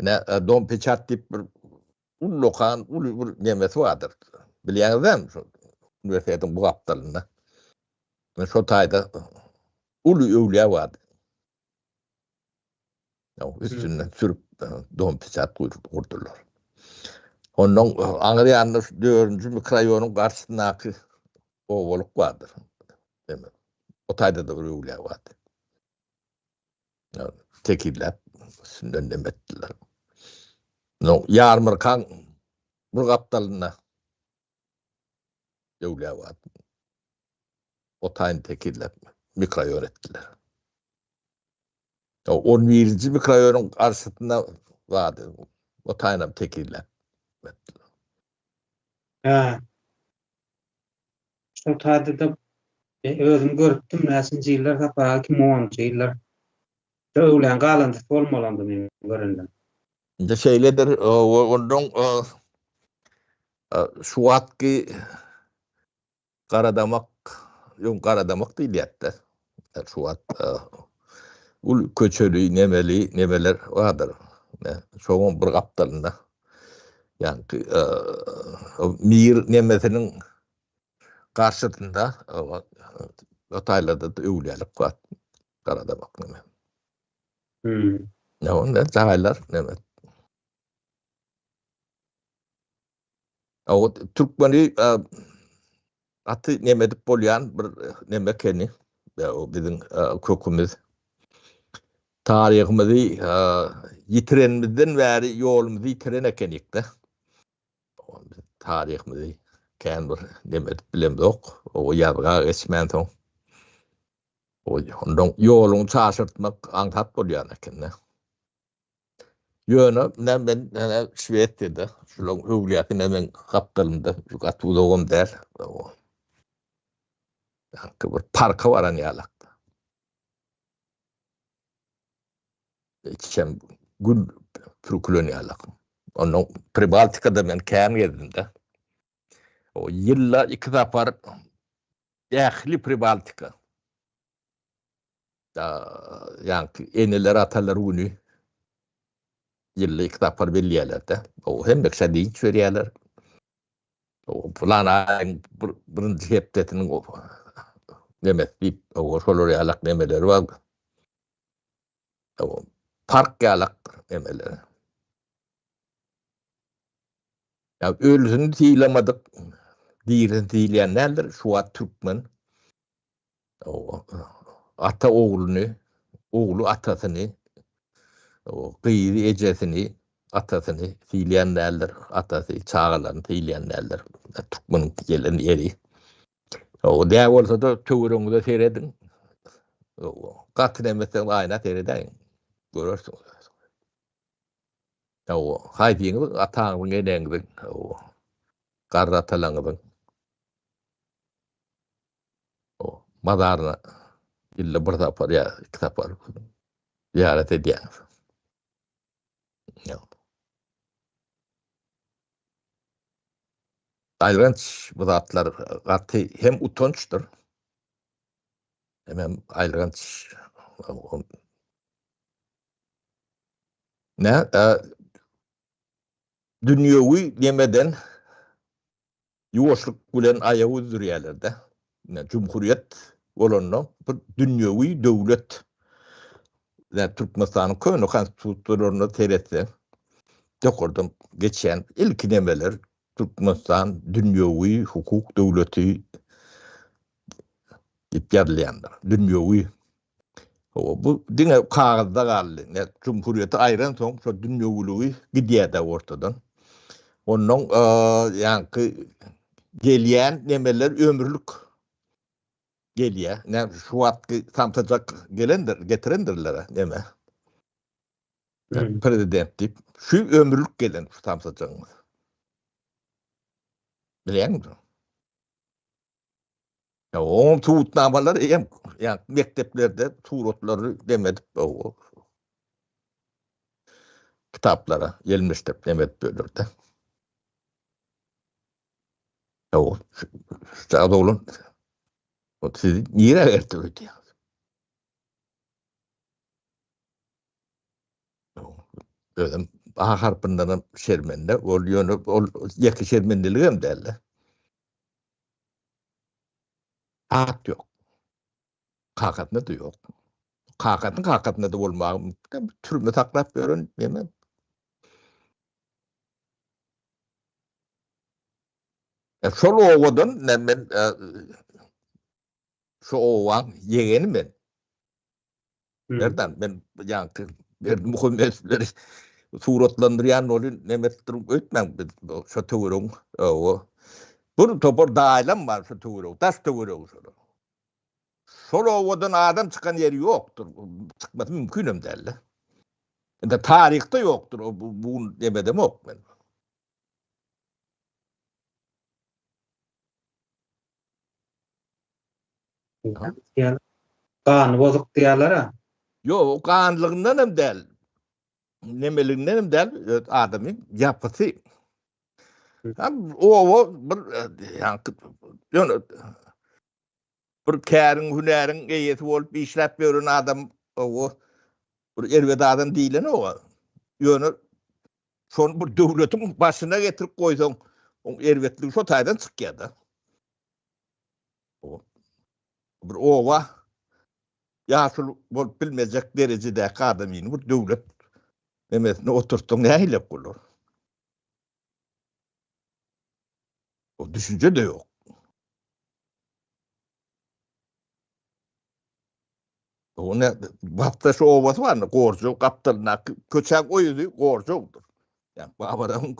Ine Dom Peçat diýip bir ullakan uly bir nemesi bardyr. Bilýäňizmi şo uniwersitetiň bu gapdalynda. Şo taýda uly öwlä bardy. Üstünden sürüp dom peçat gurdular. Ondan aňry ýanynda şu dördünji mikroraýonyň garşysyndaky obalyk bardyr. Demek, o taýda-da bir öwlä bardy. Tekizläp üstünden neme etdiler. No, ýarmarkaň bir gapdalynda öwlä bardy. O taýyny tekizläp mikroraýon etdiler. On birinji mikroraýonyň garşysynda bardy. O taýynam tekizläp etdiler. Hä. Şol taýda-da özüm görüpdim, näçinji ýyllar Sapar aga, 2010-njy ýyllar. Şu öwläň galyndysy bolmaly onda men görende. Indi şeýledir, ondan şu wagtky Garadamak, öň Garadamak diýilýärdi. Şu wagt uly köçeli, nemeli, nemeler bardyr. Şonuň bir gapdalynda. Ýagny mir nemesiniň garşysynda o taýlarda öwlüýälik bar. Garadamak neme. Hmm. Ne onda jaýlar neme. O türkmeni gaty neme edip bolýan bir neme ekeni. O biziň kökümiz. Taryhymyzy ýitirenimizden bäri ýolumyzy ýitiren ekenik-de. Taryhymyzy kän bir neme edip bilemzok. O ýazga geçmänsoň. Ondan ýoluňy çaşyrtmak aňsat bolýan eken-de. Ýöne men men Şwesiýada şularyň öwlüýäsi ine meň gapdalymda gaty uzagam däl. Ýa bir parka baran ýalakda. Içem gül pürkülen ýalak. Ondan Pribaltikada men kän gezdim-de. O ýylda iki sapar ähli Pribaltika Ýaňky eneler atalar güni ýylda iki sapar belleýärler-de. O hemme kişä dynç berýärler. O pylan aýyň birinji hepdesiniň nemesi diýip, o şolar ýalak nemeleri bar. O park ýalak nemeleri. Ýa ölüsini sylamadyk, dirisini sylaýan däldir. Şu wagt türkmen Ata ogluny, ogly atasyny, gyzy ejesini, atasyny sylaýan däldir, atasy çagalaryny sylaýan däldir. Türkmeniň gelen ýeri. O däp bolsa-da töweregiňize serediň. Gaty näme etseňiz aýna seredäýiň. Görersiňiz. Haýsyňyz ataňyzyň, eneňiziň, garry atalaryňyzyň O mazaryna ýylda bir sapar ýa iki sapar zyýarat edýäňiz. Aýylganç bu zatlar gaty hem utançdyr. Hemem aýylganç. Ne dünýewi nemeden ýuwaşlyk bilen aýak üzdürýärler-de. Ine, jumhuriýet bolanda bir dünýewi döwlet. Ine, Türkmenistanyň köne konstitusiýalaryna seretseň, ýokardan geçýän ilki nemeler Türkmenistan dünýewi hukuk döwleti diýip ýazylýandyr. Dünýewi. Hawa, bu diňe kagyzda galdy. Ne Cumhuriyeti aýran soň şo dünýewiligi gidýär-de ortadan. Ondan ýaňky gelýän nemeler ömürlik gelýär. Ne şu wagtky samsyjak gelendir, getirendirler neme. Prezident diýip, şu ömürlik gelen şu samsyjagyň. Bilýäňmi? Ya oň subutnamalary hem ýa mekdeplerde suratlary demedip o kitaplara ýelmeşdirip demedip bölürdi. Ya o şu oglan o sizi nirä ertip öýdýäňiz? Özüm A harpyndan hem şermende, ol ýöne ol ýeke şermendelik hem däldi. At ýok. Kakasynda-da ýok. Kakasynyň kakasynda-da bolmagy mümkin. Türme saklap ýören neme? E, şol obadan men, men e, şu obaň ýegeni men. Merdan, men ýaňky Berdimuhamedowleri suratlandyrýan bolýan nemetdir öýtmäň biz şo töweregiň o bir topar daýlam bar şo töwerek, daş töweregi şolar. Şol obadan adam çykan ýeri ýokdur. Çykmasy mümkin hem däldi. Indi taryhda ýokdur, bu bu demedemok men. Gany bozuk diýýärler-ä. Ýok, ganlygyndan hem däl. Nemeliginden hem däl, adamyň ýapysy. Hem oba bir ýaňky ýöne bir käriň, hünäriň eýesi bolup işläp ýören adam oba bir erbet adam diýlenok. Ýöne şony bir döwletiň başyna getirip goýsaň, oň erbetligi şo taýdan çykýar-da. Bir oba ýaşuly bolup bilmejek derejedäki adamyny bir döwlet nemesine oturtsaň nähili bolar? O düşünje-de ýok. O ne Batdaş obasy bar, Gorjaw gapdalyndaky köçäň o ýüzi Gorjawdyr. Ýa Babaragyň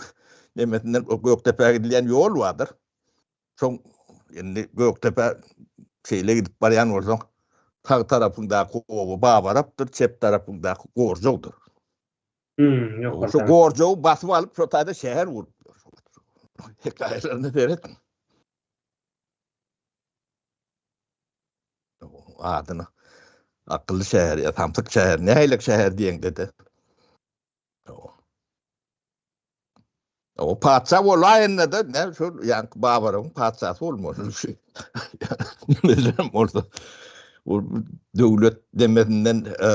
nemesinden Gökdepä gidilýän ýol bardyr. Soň indi Gökdepä şeýle gidip barýan bolsaň, sag tarapyňdaky oba Babarapdyr, çep tarapyňdaky Gorjawdyr. Hmm, ýokarda. Şu Gorjawy basyp alyp, şo taýda şäher gurupdyr. Hekaýalaryna seret. Adyny akylly şäher ýa samsyk şäher, nähili şäher diýeňde-de. O patyşa bolaýanda-da, ne şol ýaňky Babaryň patyşasy bolmaly şu. Nimelerem bolsa, o döwlet demesinden e,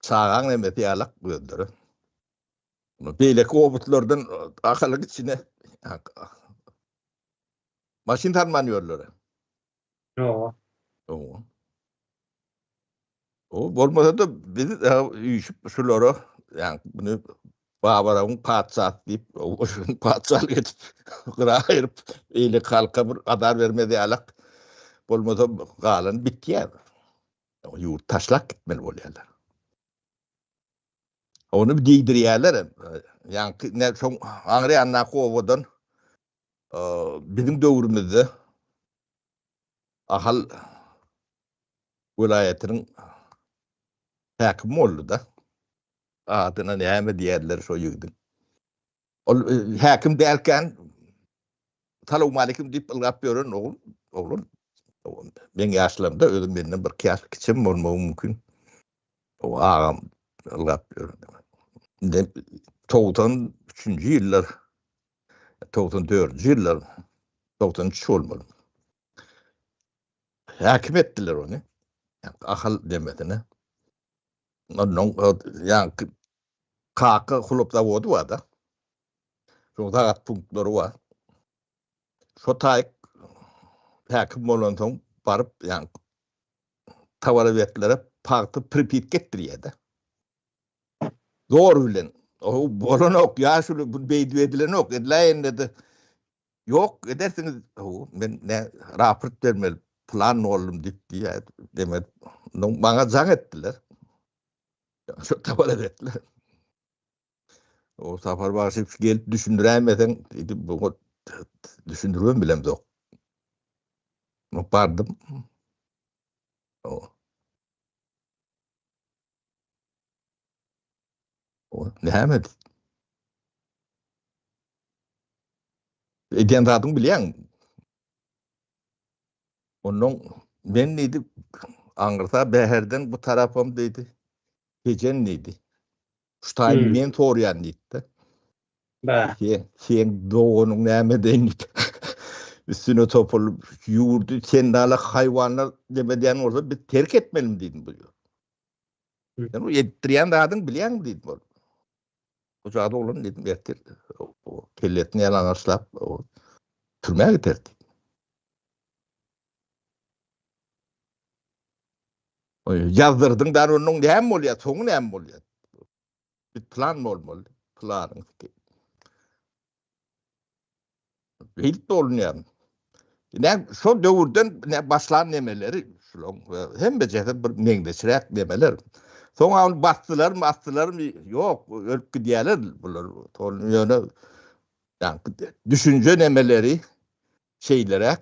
çagaň demesi ýalak özleri. Beýleki obutlardan Ahalyň içine maşyn salman ýörler. Ýok. Ýok. O bolmasa-da biz üýşüp şulara, ýa bunu Babaragyň patyşasy diýip, patyşalyk edip, gyra aýryp, beýleki halka bir azar bermez ýalak bolmasa galan bitýär. Ýurt taşlap gitmeli bolýarlar. Ony diýdirýärler hem. Ýaňky ne şoň aňry ýandaky obadan biziň döwrümizde Ahal welaýatynyň häkimi boldy-da. Adyna näme diýerler şo ýigidiň. Ol häkim dälkän salowmaleýkim diýip ylgap ýören ogul, oglan. Meň ýaşlarymda özüm menden bir ýaş kiçem bolmagy mümkin. O agam ylgap ýören. Indi 93-nji ýyllar, 94-nji ýyllar, 93 bolmaly. Häkim etdiler ony. Ahal demesine. Ondan ýaňky Kaka hlop zawody bar-da. Şoň zagat punktlary bar. Şo taýyk häkim bolansoň baryp ýaňky towarowetlere pagta pripitka etdirýär-de. Zor bilen. O bolanok, ýaşuly, bu beýdip edilenok. Ediläýende-de ýok, edersiňiz. Hawa, men nä raport bermeli, plan boldum diýip diýýär. Demek, maňa jaň etdiler. Şo towarowetler. O Sapar bagşy gelip düşündiräýmeseň, diýdi, bu düşündiribem bilemzok. Bardym. O. O näme? Edýän zadyňy bilýäňmi? Ondan men diýdi, aňyrsa Bäherden bu tarapam diýdi, Tejen diýdi. Şu taýyny men sorýan diýdi. Bä. Seň doganyň näme edeýin diýdi. Üstüne topulyp, ýurdy sendala haýwanlar neme edýän bolsa biz terk etmelimi diýdim bu ýurdy. Sen bu etdirýän zadyň bilýäňmi diýdim ol. Bu zat oglan diýdim ertir kellesini ýalaňaçlap türmä gider diýdim. Ýazdyrdyň da onuň näme bolýar, soňy näme bolýar? Bir plan bolmaly. Planyň Beýdip bolunýar. Ine şo döwürden ne başlan nemeleri şulaň hemmejesi bir meňzeşräk nemeler. Soň ony basdylarmy, basdylarmy? Ýok, ölüp gidýärler bular. Ýöne ýa düşünje nemeleri şeýleräk,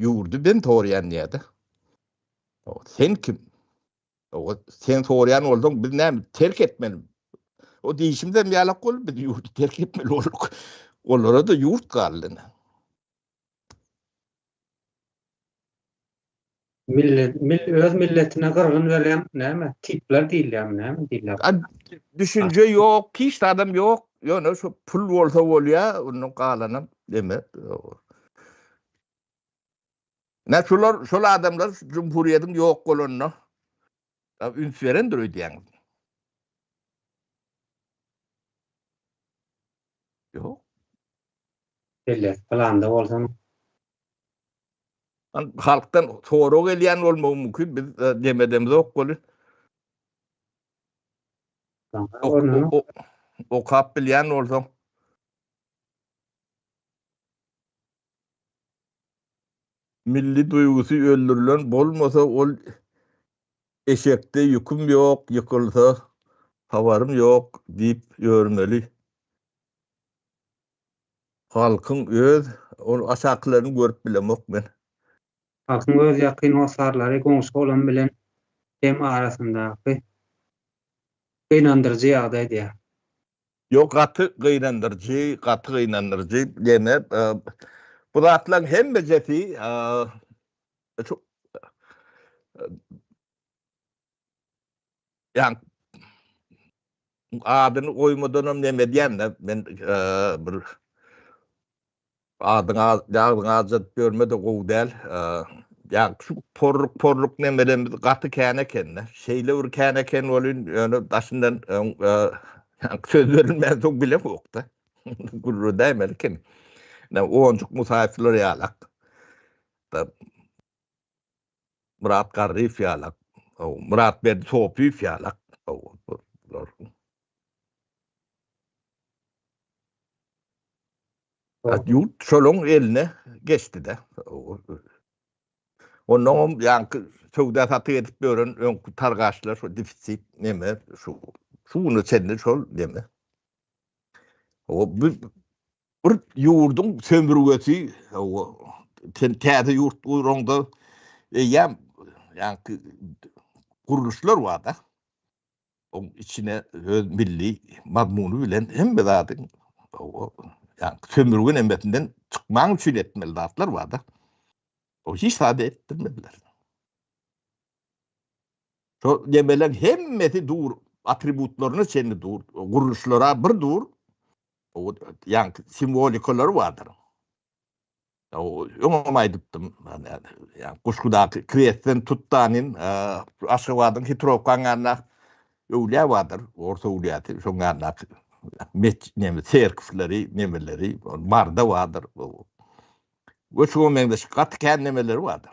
ýurdy ben sorýan diýýär-de. Sen kim? O sen sorýan bolsaň biz näme terk etmeli? O diýişimizem ýalak boldy, biz ýurdy terk etmeli bolduk. Olara da ýurt galdy. Millet, mil, öz milletine gyrgyn berýän näme? Tipler diýilýärmi, näme diýilýär? Düşünje ýok, hiç zadam ýok. Ýöne şu pul bolsa bolýar, ondan galanam deme. Nä şular, şol adamlar şu jumhuriýetiň ýok bolanyna üns berendir öýdýäňiz? Ýok. Millet planda bolsam. Halkdan sorag gelýän bolmagy mümkin, biz demedemzok weli. Okap bilýän bolsaň. Milli duýgusy öldürilen bolmasa ol eşekde ýüküm ýok ýykylsa habarym ýok diýip ýörmeli. Halkyň öz ol aşakylaryny görüp bilemok men. Halkyň öz ýakyn hossarlary goňşy-golam bilen hem arasyndaky gynandyryjy ýagdaý diýýär. Ýok gaty gynandyryjy gaty gynandyryjy ýene bu zatlaň hemmejesi şu ýa adyny goýmadanam neme edýän-de men bir Adyňy agzyňy ajydyp ýörme-de gowy däl. Ýa şu porruk-porruk nemelerimiz gaty kän eken-de. Şeýle bir kän eken welin, ýöne daşyndan söz berilmänsoň bilemok-da. Gürrüdäýmeli eken. Ine, Onjuk Musaýewler ýalak. Myrat Garryýew ýalak. Myratberdi Sopyýew ýalak. Bular. Ýurt şolaň eline geçdi-de. Onnoňam ýaňky söwda satyk edip ýören öňki targaşlar şu defisit neme şu şu güne çenli şol neme. O bu bir ýurduň sömürgesi o sen täze ýurt guraňda eýýäm ýaňky gurluşlar bar-da. Oň içine öz milli mazmuny bilen hemme zadyň ýa sömürgi nemesinden çykmaň üçin etmeli zatlar bar-da. O hiç zady etdirmediler. Şo nemeleň hemmesi dur, atributlaryna çenli dur, gurluşlara bir dur. O ýaňky simwolikalary bardyr. Öňem aýdypdym, ýa Guşgudaky krestden tutdanin, Aşgabadyň Hitrowkaň ýanynda. Öwlüýä bardyr, ors öwlüýäsi, şoň ýanyndaky meç neme serkwleri, nemeleri, Marda bardyr. We şuňa meňzeş gaty kän nemeleri bardyr.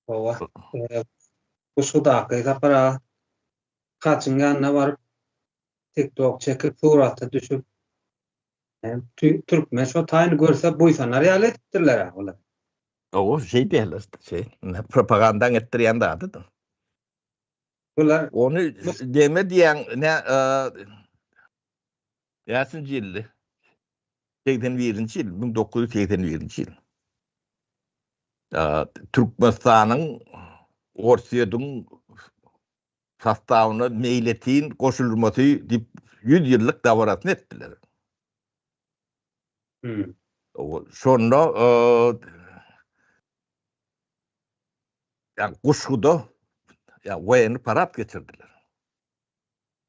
Hawa. Guşgudaky Sapar aga Haçyň ýanyna baryp TikTok çekip surata düşüp türkmen şo taýyny görse buýsanar ýaly edipdirler-ä olar. Hawa, şeý diýerler, şeý. Propagandaň etdirýän zadydyr. Bular Ony deme diýýäň, nä näçinji ýyldy? 81-nji ýyl, 1981-nji ýyl. Türkmenistanyň Orsýetiň sostawyna meýletin goşulmasy diýip 100 ýyllyk dabarasyny etdiler. Hmm. Şonda ýa Guşguda ýa woýenny parad geçirdiler.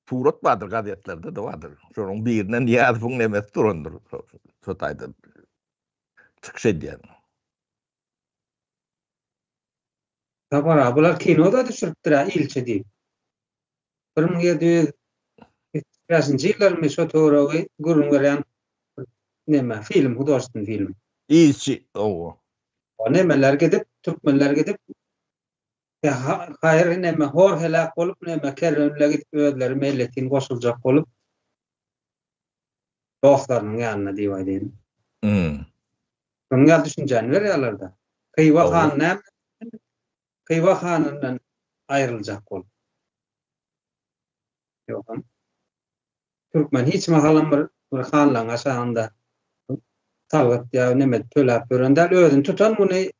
Surat bardyr gazetlerde-de bardyr. Şonuň birine Nyýazowyň nemesi durandyr. Şo taýda çykyş edýän. Sapar aga, bular kino-da düşüripdir-ä ilçi diýip. 1775-nji ýyllarmy şo töweregi gürrüň berýän bir neme, film, hudožestwnyý film. Ilçi, owo. Nemeler gidip, türkmenler gidip, haýyr neme, hor heläk bolup neme, kerwen bile gidip özleri meýletin goşuljak bolup, dostlarynyň ýanyna diýip aýdaýyn. Hmm. Şonuň ýaly düşünjäni berýärler-de. Hywa hany näme? Hywa hanyndan aýryljak bolup. Ýogsam türkmen hiç mahalam bir bir hanlaryň aşagynda salgyt ýa neme töläp ýören däl. Özüni tutan güni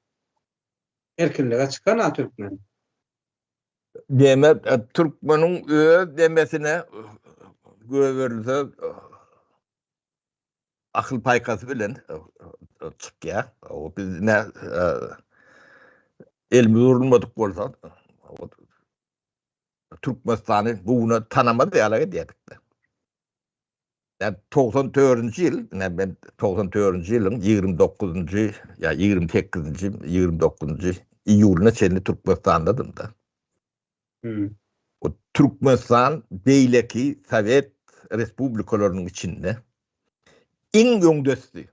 erkinlige çykan-a türkmen. Deme türkmeniň öz demesine göberilse akyl paýkasy bilen çykýar. O biz ne elimiz urulmadyk bolsa Türkmenistany bu güne tanamaz ýaly edýärdik. Ýa 94-nji ýyl, ine men 94-nji ýylyň 29-njy ýa 28-nji, 29-njy iýulyna çenli Türkmenistandadym-da. Hmm. O Türkmenistan beýleki sowet respublikalarynyň içinde iň öňdesdi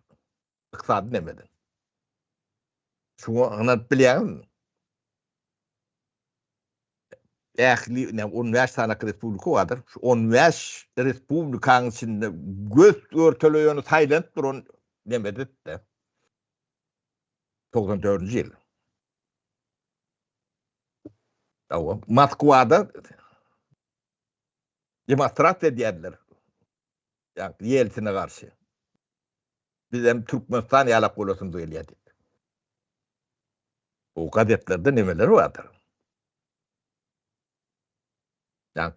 ykdysady nemeden. Şuňa ynanyp bilýäňizmi? Ähli ne 15 sany respublika bardyr. Şu 15 respublikanyň içinde göz örteleýeni saýlanyp duran nemede-de. 94-nji ýyl. Hawa, Moskwada demonstrasiýa edýärdiler. Ýa Ýeltsine garşy. Biz hem Türkmenistan ýalak bolasymyz gelýär diýip. Bu gazetlerde nemeler bardyr. Ýa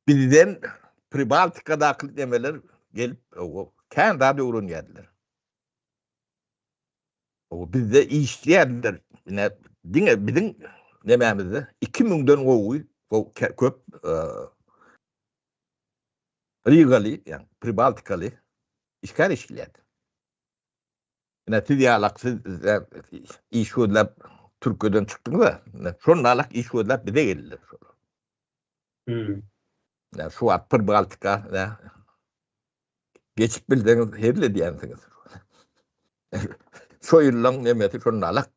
bizden Pribaltikadaky nemeler gelip, kän zat öwrenýärdiler. O bizde işleýärdiler. Ine diňe biziň nemämizde 2000-den gowy köp Rigaly, ýagny Pribaltikaly işgär işleýärdi. Ine siz ýalak siz iş gözläp Türkiýeden çykdyňyz-a. Ine şonda iş gözläp bize geldiler şolar. Hmm. Ine şu wagt Pribaltika ine geçip bilseňiz hezil edýänsiňiz. Şo ýyllaň nemesi şonda alak.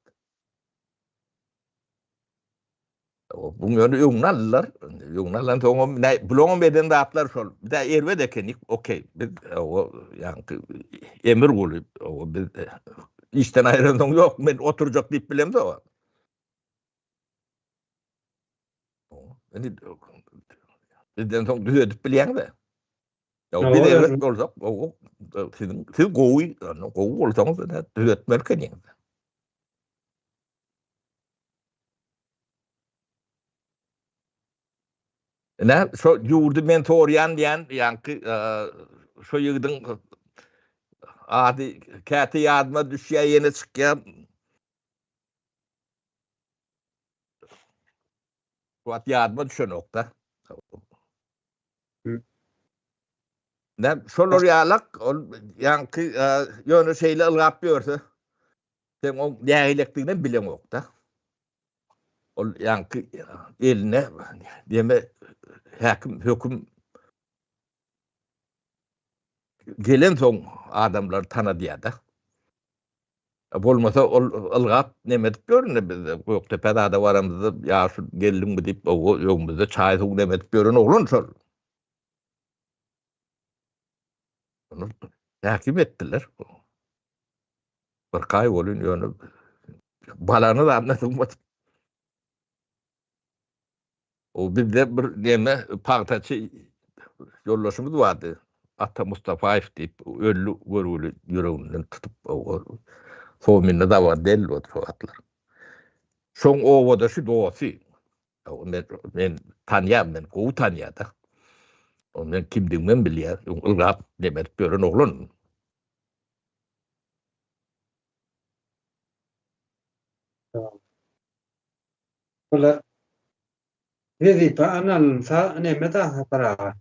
Buň ýöne öňüni aldylar. Öňüni alan soňam ne bulaňam eden zatlar şol. Bir de erbet ekenik. Okey. Biz o ýaňky emir guly o biz işden aýrylan soň ýok men oturjak diýip bilemzok. Indi bizden soň düzedip bilýäňiz. Ýa biz erbet bolsak, o siziň siz gowy, gowy bolsaňyz düzetmeli ekeniňiz. Ine, şo ýurdy men sorýan diýen, ýaňky şo ýigidiň ady käte ýadyma düşýär, ýene çykýar. Şu wagt ýadyma düşenok-da. Näme, şolar ýalak, ol ýaňky ýöne şeýle ylgap ýörse. Sen oň nägilekdiginem bileňok-da. Ol ýaňky eline neme häkim höküm gelensoň adamlar tanadýar-da. Bolmasa ol ylgap neme edip ýörün biz Gökdepä zada baramyzda ýaşuly geldiňmi diýip öňümizde çaý suw neme edip ýören oglan şol. Ony häkim etdiler. Bir kaý bolun ýöne balany zadyna sygmady. O bizde bir neme pagtaçy ýoldaşymyz bardy. Ata Mustafaýew diýip öldi görgüli ýüreginden tutup Sominde dawar del boldy şo wagtlar. Şoň obadaşy dosty. Men, men tanýan, men gowy tanýar-da. O men kimdigimem bilýär. Ylgap neme edip ýören oglan. Bular wezipe alynsa neme da Sapar aga.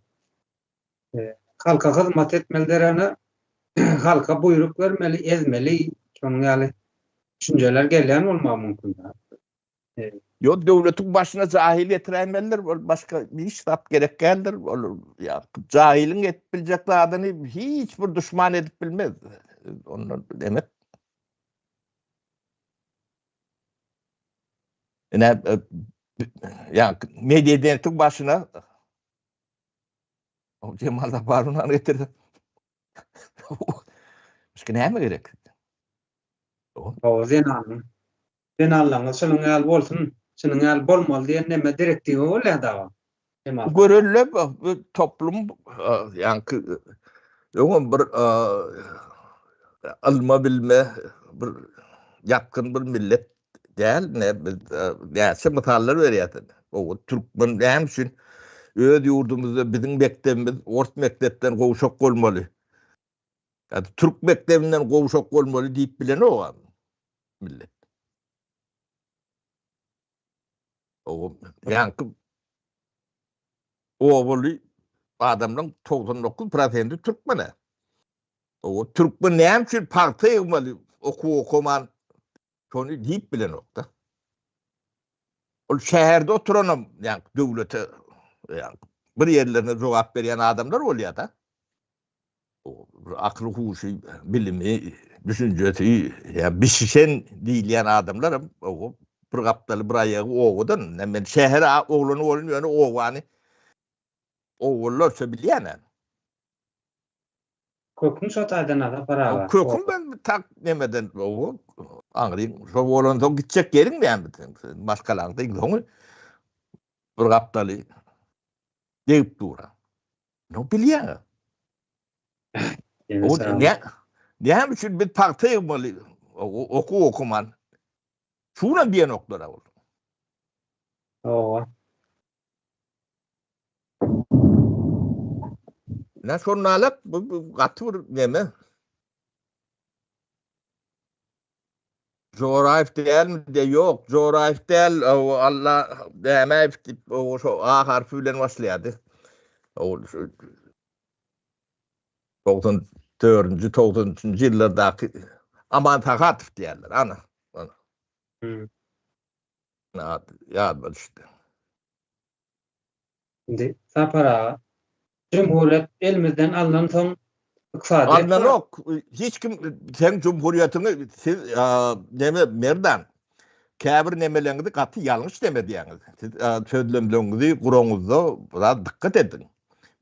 Halka hyzmat etmeli deregine halka buýruk bermeli, ezmeli, şonuň ýaly düşünjeler gelýän bolmagy mümkin. Ýok, döwletiň başyna jahil getiräýmelidir, ol başga hiç zat gerek däldir. Ol ýa jahiliň edip biljek zadyny hiç bir duşman edip bilmez. Ondan demek. Ine, ýa medeniýetiň başyna Jemal Saparowny getirdi. Başga näme gerek? O zenanyň Zenanlaryňyz şunuň ýaly bolsun, şunuň ýaly bolmaly diýen neme direktiwa bolýar dagy. Görelde bu toplum ýaňky öňem bir ylma bilme bir ýakyn bir millet däl ne biz näçe mysallar berýärsiň. O türkmen näme üçin öz ýurdumyzda biziň mekdebimiz ors mekdepden gowşak bolmaly. Ýa türk mekdebinden gowşak bolmaly diýip bilenok millet. O ýaňky obaly adamlaryň 99 prosenti türkmen. O türkmen näme üçin pagta ýygmaly okuw okaman şony diýip bilenok-da. Ol şäherde oturanam ýaňky döwlete ýaňky bir ýerlerine jogap berýän adamlar bolýar-da. Akyly huşy, bilimi, düşünjesi ýa bişişen diýilýän adamlar hem bir gapdaly bir aýagy obadan. Men şäher oglany bolun ýöne obany obalylarça bilýän. Köküň şo taýdan Sapar aga. Köküm ben tak nemeden aňryň şo bolansoň gitjek ýeriň näme sen maşgalaňda iň soňy bir gapdaly degip dur. No bilýäň. O ne näme üçin biz pagta ýygmaly okuw okuman. Şunam diýenoklar ol. Hawa. Ne şonalak bu gaty bir neme. Joraýew dälmi diýe ýok Joraýew däl Alla Dämäýew diýip o şo A harpy bilen başlaýardy. O şu 94-nji 93-nji ýyllardaky Aman Sahatow diýerler ana. Ana. Hmm. Ýadyma düşdi. Indi Sapar aga, Jumhuriyet elimizden alnan soň ykdysadyýet Alnanok. Hiç kim seň jumhuriyetiňi siz neme Merdan käbir nemeleriňizi gaty ýalňyş neme edýäňiz. Siz sözlemleriňizi guraňyzda biraz dykgat ediň.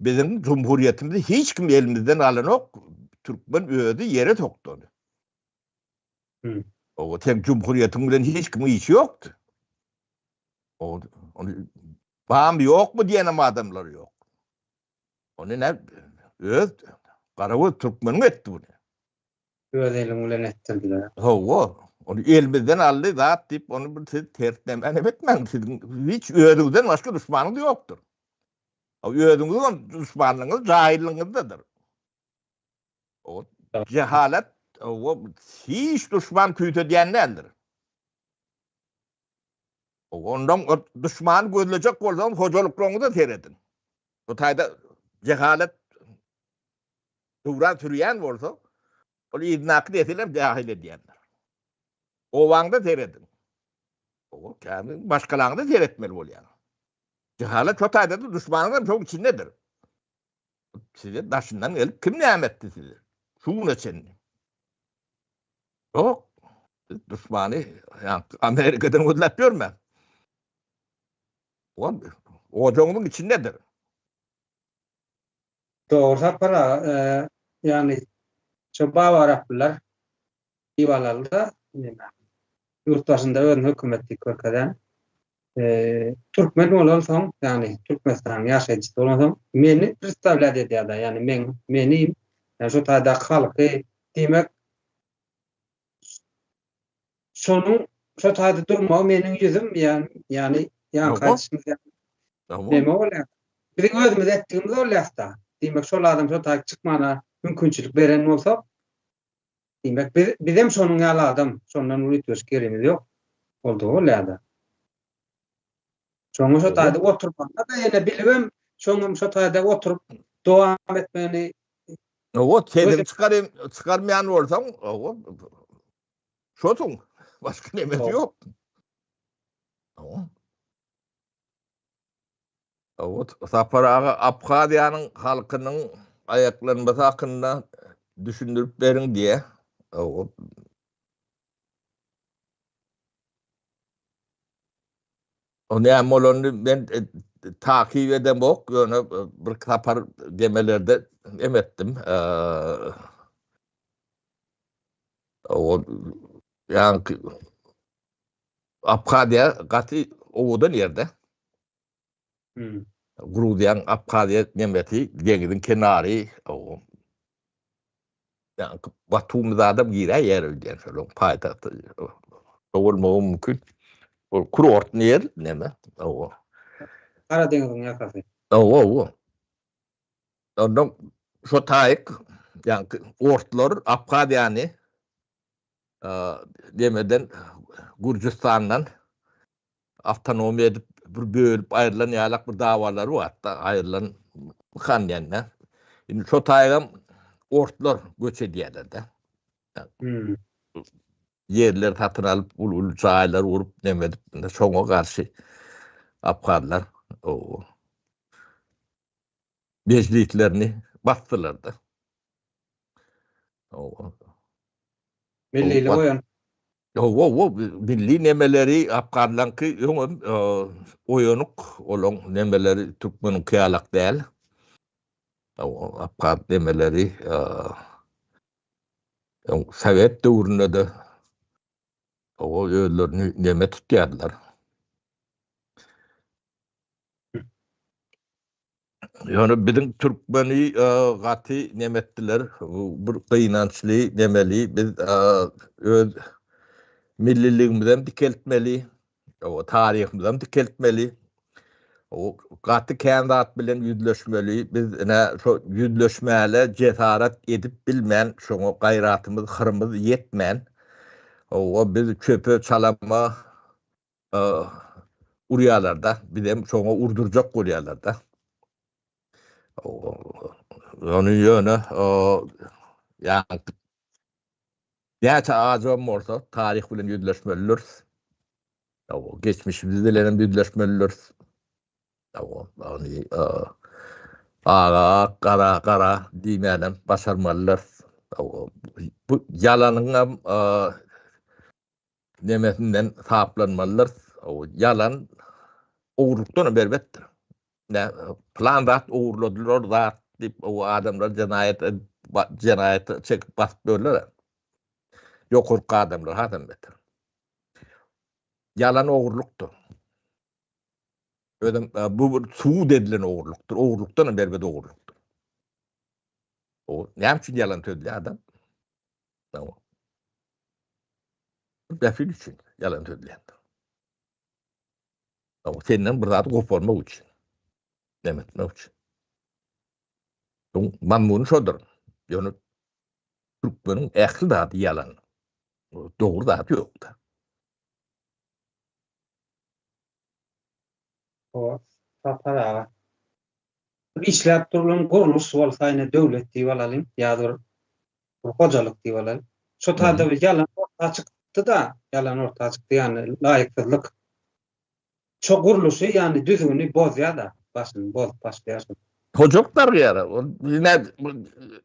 Biziň jumhuriyetimizi hiç kim elimizden alanok. Türkmen özi ýere sokdy ony. O seň jumhuriyetiň bilen hiç kimiň işi ýokdy. Ony bamy ýokmy diýenem adamlar ýok. Ony ne öz Garagöz türkmeniň etdi buny. Öz eliň bilen etdirdiler. Hawa, ony elimizden aldy zat diýip ony bir siz ters näme etmäň. Siziň hiç özüňizden başga duşmanyňyz ýokdur. Özüňiziň hem duşmanyňyz jaýyllygyňyzdadyr. O jehalet o hiç duşman küýsedýän däldir. Ondan duşman gözlejek bolsaňyz hojalyklaryňyza serediň. Bu taýda jehalet döwran sürýän bolsa, ol yzyndaky nesil hem jahil edýändir. Obaňda serediň. Oba käbir maşgalaňda seretmeli bolýar. Jehalat şo taýda-da duşmanyň hem şoň içindedir. Size daşyndan gelip kim näme etdi size? Şu güne çenli. Ýok. Siz duşmany ýa Amerikadan gözläp ýörmäň. Ol ojagyňyzyň içindedir. Dogry Sapar aga, ýagny şo babaraplylar diýip alaly-da, ýurt başynda özüni hökümet diýip görkezýän. Türkmen bolansoň, ýagny Türkmenistanyň ýaşaýjysy bolansoň, meni predstawlýat edýär-de, ýagny meň, meni, ýagny şo taýdaky halky, diýmek, şonuň şo taýda durmagy meniň ýüzüm, ýagny ýaňky aýdyşymyz ýaly, neme bolýar? Biziň özümiz etdigimiz bolýar-da. Diýmek, şol adam şo taýda çykmana mümkinçilik beren bolsak, Diýmek, biz bizem şonuň ýaly adam, şondan uly üýtgeşik ýerimiz ýok. Boldugy bolýar-da. Şoňa şo taýda oturmagyna-da ýene bilibem, şoňam şo taýda oturyp dowam etmegini Hawa, sesini çykarym, çykarmaýan bolsaň, hawa, şosuň. Başga nemesi ýok. Hawa. Sapar aga Abhaziýanyň halkynyň aýaklanmasy hakynda düşündirip beriň diýä. O näme bolanyny men e, takyk edemok, ýöne bir sapar demelerde em etdim. O ýaňky Abhaziýa gaty owadan ýerde. Hmm. Gruziýanyň Abhaziýa nemesi, deňiziň kenary, ýaňky Batumi zadam giräýýär öýdýän şolaryň paýtagty. Şo bolmagy mümkin. Ol kurortny ýer neme? Owa. Gara deňiziň ýakasy. Owa, owa. Ondan şo taýyk, ýaňky orslar Abhaziýany nemeden Gürjüstandan awtonomiýa edip bir bölüp aýrylan ýalak bir dawalary bar da aýrylan han diýende. Indi şo taýgam orslar göç edýärler-de. Hmm. Ýerler satyn alyp, uly-uly jaýlar gurup, neme edip, indi şoňa garşy abhazlar o mejlislerini basdylar-da. Millilik oýan. Hawa, hawa, milli nemeleri abhazlaňky öňem oýanyk, olaň nemeleri türkmeniňki ýalak däl. Hawa, abhaz nemeleri öň sowet döwründe-de hawa özlerini neme tutýardylar. Ýöne biziň türkmeni gaty neme etdiler. Bir gynançly nemeli biz öz milliligimizem dikeltmeli, taryhymyzam dikeltmeli. Gaty kän zat bilen ýüzleşmeli. Biz ine şo ýüzleşmäle jesaret edip bilmän, şoňa gaýratymyz, hyrymyz ýetmän, biz çöpe çalama urýarlar-da, bizem şoňa urdurjak bolýarlar-da. Ony ýöne ýa näçe ajybam bolsa taryh bilen ýüzleşmelidiris. Geçmişimiz bilen hem ýüzleşmelidiris. Ony aga ak, gara gara diýmänem başarmalydyrys. Bu ýalanyňam nemesinden saplanmalydyrys. Ýalan ogurlykdan hem erbetdir. Plan zat ogurladylar zat diýip o adamlar jenaýat jenaýata çekip basyp ýörler. Ýokarky adamlar hasam beter. Ýalan ogurlykdyr. Özem bu bir subut edilen ogurlykdyr. Ogurlykdan hem erbet ogurlykdyr. O näme üçin ýalan sözleýär adam? Tamam. Bähbit üçin ýalan sözleýändir. Tamam, senden bir zady goparmak üçin. Näme etmek üçin. Şoň mazmuny şodur. Ýöne türkmeniň ähli zady ýalan. Dogry zady ýok-da. O, Sapar aga. Bir işläp durlan gurluş bolsa ine döwlet diýip alalyň ýa bir bir hojalyk diýip alaly. Şo taýda bir ýalan orta çykyp. çykdy-da, ýalan orta çykdy, ýagny laýyksyzlyk. Şo gurluşy, ýagny düzgüni bozýar-da, başyny bozup başlaýar şol. Hojalyk dargaýar. Ol ine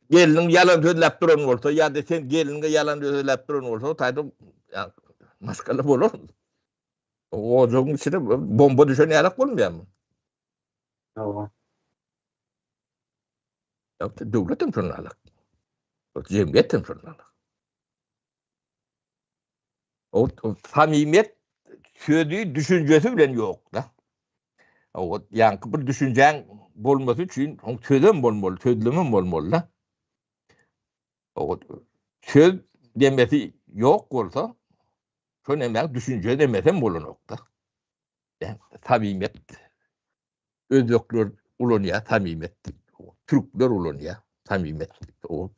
gelniň ýalan sözläp duran bolsa ýa-da sen gelniňe ýalan sözläp duran bolsa, o taýda maşgala bolarmy? Ojagyň içine bomba düşen ýalak bolmaýarmy? Hawa. Döwlet hem şonda alak. Jemgyýet hem şonda alak. O samimiýet sözi düşünjesi bilen ýok da. O ýaňky bir düşünjäň bolmasy üçin oň sözem bolmaly, sözlemem bolmaly da. O söz demesi ýok bolsa, şo näme düşünje demesem bolanok da. Samimiýet özbekler ulanýar samimiýet diýip. Türkler ulanýar samimiýet diýip. O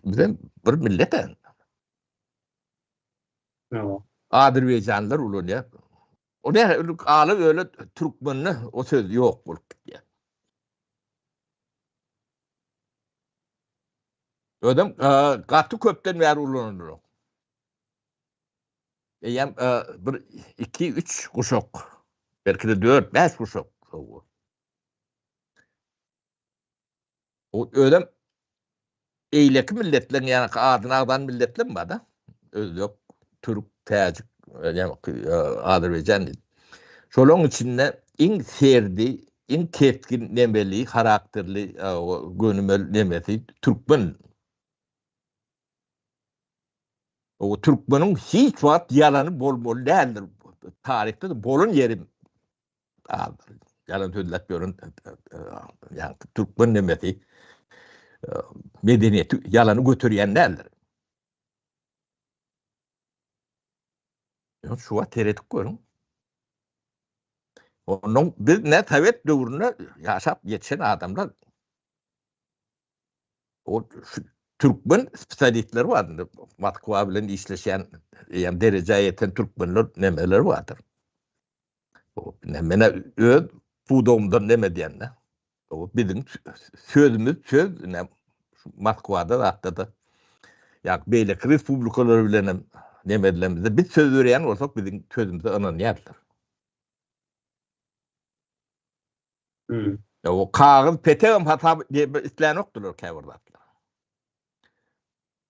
bizem bir millet ä. Azerbaýjanlar ulanýar. O ne ala öle türkmende o söz ýok bolup gitýär. Özem gaty köpden bäri ulanylanok. Eýýäm bir, iki, üç guşak, belki-de dört, bäş guşak. O özem eýleki milletleriň ýaňky adyny agzan milletler bar-da. Özbek, türk, täjik, ýaňky azerbaýjan diýip. Şolaryň içinde iň serdi, iň kesgin nemeli, harakterli, gönümel nemesi türkmen. O türkmeniň hiç wagt ýalany bolmaly däldir. Taryhda bolan ýeri azdyr. Ýalan sözläp ýören ýa türkmen nemesi medeniýeti ýalany göterýän däldir. Ýa şu wagt seredip görüň. Ondan biz ne sowet döwründe ýaşap ýetişen adamlar O türkmen spesialistleri bar indi. Moskwa bilen işleşýän, ýa derejä ýeten türkmenler nemeler bardyr. O mene öz pudagymdan neme diýende. O biziň sözümiz söz ne Moskwada zatda da ýa beýleki respublikalar bilen hem neme edilemizde biz söz berýän bolsak biziň sözümize ynanýarlar. Hmm. Ya o kagyz petegem hasap islänokdylar käbir zatlar.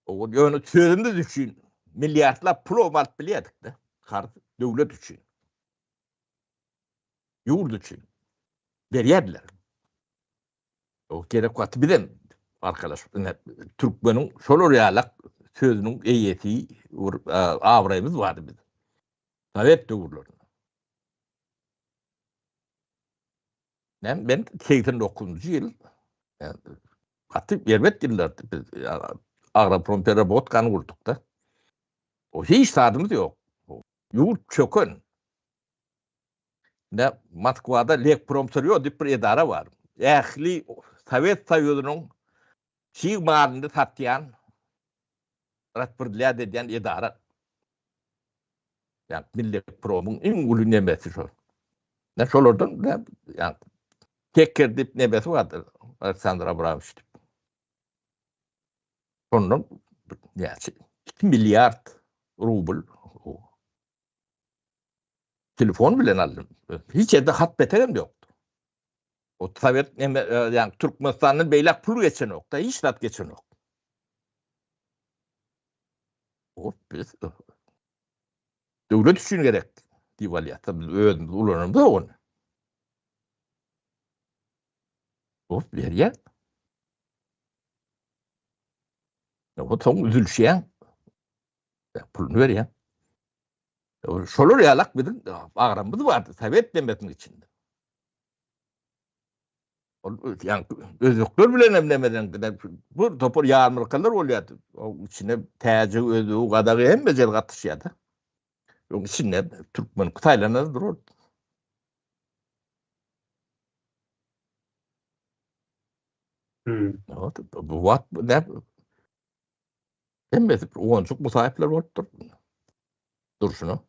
O ýöne sözümiz üçin milliardlap pul alyp bilýärdik-de. Karz döwlet üçin. Ýurt üçin berýärdiler. O gerek wagty bizem arkalaşyp ine türkmeniň şolar ýalak sözüniň eýesi bir abraýymyz bardy biz. Sowet döwürlerinde. Men ben 89-njy ýyl gaty erbet ýyllardy biz agroprompererabotkany gurduk-da. O hiç zadymyz ýok. Ýurt çöken. Ne Moskwada Lekpromsyrýo diýip bir edara bar. Ähli Sowet Soýuzynyň çig malyny satýan, raspredlýat edýän edara. Ýa Milletpromyň iň uly nemesi şol. Ne şolardan ne ýa Teker diýip nemesi bardyr Aleksandr Abramowiç diýip. Şondan näçe 2 milliard rubl telefon bilen aldym. Hiç ýerde hat beterem ýokdy. O Sowet neme ýa Türkmenistandan beýläk pul geçenok da, hiç zat geçenok. O biz döwlet üçin gerek diýip alýarys. Biz özümiz ulanamyzok ony. O berýär. O soň üzülişýän puluny berýär. Şolar ýalak biziň agramymyz bardy sowet demesiniň içinde. Ol ýa özbekler bilen hem nemeden bu topar ýarmyrkalar bolýardy. O içine täjik, özbegi, gazagy hemme ýer gatyşýardy. Oň içinde türkmen saýlanar durardy. Hmm. Bu wagt ne hemmesi onçuk musaýyplar bolup dur. Durşuna.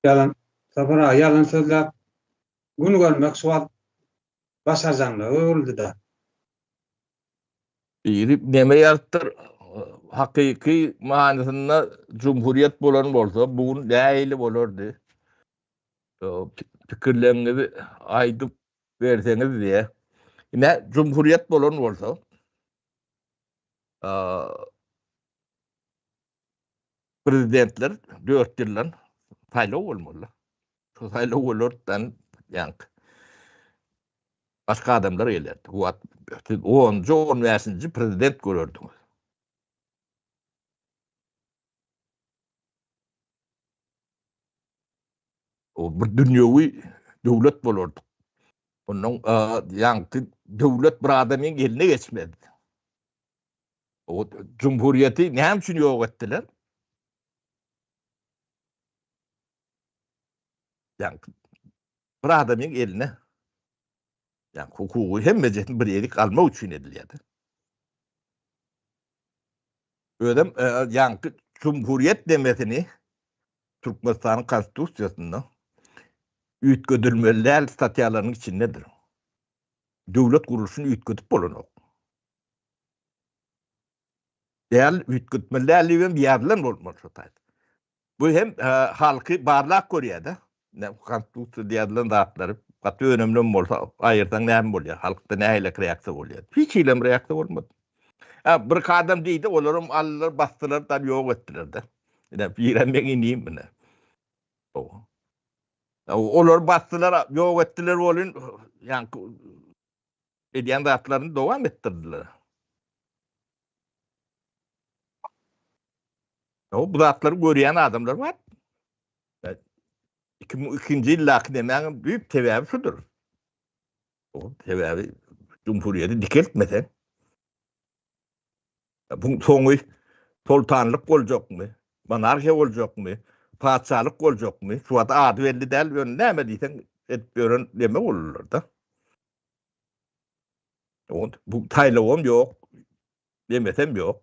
Ýalan, Sapar aga, ýalan sözläp gün görmek şu wagt başarjaňlyga öwrüldi-dä. Biri neme ýazypdyr? Hakyky manysynda jumhuriýet bolan bolsa, bu gün nähili bolardy? Pikirleriňizi aýdyp berseňiz diýe. Ine, jumhuriýet bolan bolsa, prezidentler 4 ýyldan saýlaw bolmaly. Şu saýlaw bolardan ýaňky başga adamlar gelerdi. Bu wagt siz 10-njy, 15-nji prezident görerdiňiz. O bir dünýewi döwlet bolardyk. Ondan ýaňky döwlet bir adamyň eline geçmezdi. O cumhuriyeti näme üçin ýok etdiler? Ýaňky bir adamyň eline ýa hukugy hemmejesini bir elik almak üçin edilýärdi. Özem e, ýaňky cumhuriyet demesini Türkmenistanyň konstitusiýasynda üýtgedilmeli däl statýalarynyň içindedir. Döwlet gurluşyny üýtgedip bolanok. Däl, üýtgetmeli däl diýibem ýazylan bolmaly şo taýda. Bu hem e, halky barlap görýär-de. Ne konstitusiýada ýazylan zatlary gaty önemli bolsa aýyrsaň näme bolýar? Halkda nähili reaksiýa bolýar? Hiç hili reaksiýa bolmady. Ha, bir adam diýdi, olaram aldylar, basdylar, da ýok etdiler-de. Ine, birem meň inim ine. Olar basdylar, ýok etdiler bolun, ýaňky edýän zatlaryny dowam etdirdiler. O bu zatlary görýän adamlar bar. 2002-nji ýyldaky demäň büyük sebäbi şudur. O sebäbi cumhuriyeti dikeltmeseň bu soňy soltanlyk boljakmy, monarhiýa boljakmy, patyşalyk boljakmy? Şu wagt ady belli däl, ýöne näme diýseň edip ýören neme boldular-da. O bu saýlawam ýok, demesem ýok.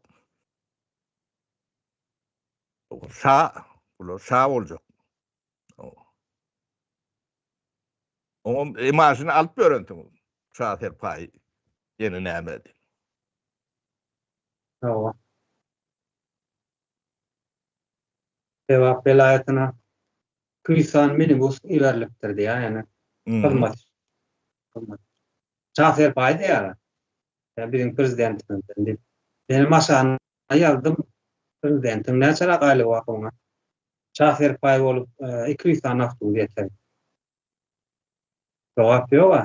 Şa, bular şa boljak. Oňam imažyny alyp ýörensiň. Şa serpaýy ýene näme diýip. Hawa. Lebap welaýatyna 200 sany minibus iberilipdir diýýär, ýöne hyzmat. Hyzmat. Şa serpaýy diýýärler. Ýa biziň prezidentimizden diýip. Menem aşagyna ýazdym, prezidentiň näçeräk aýlygy bar oňa? Şa serpaý bolup 200 sany awtobus ýeter. Jogap ýok-a.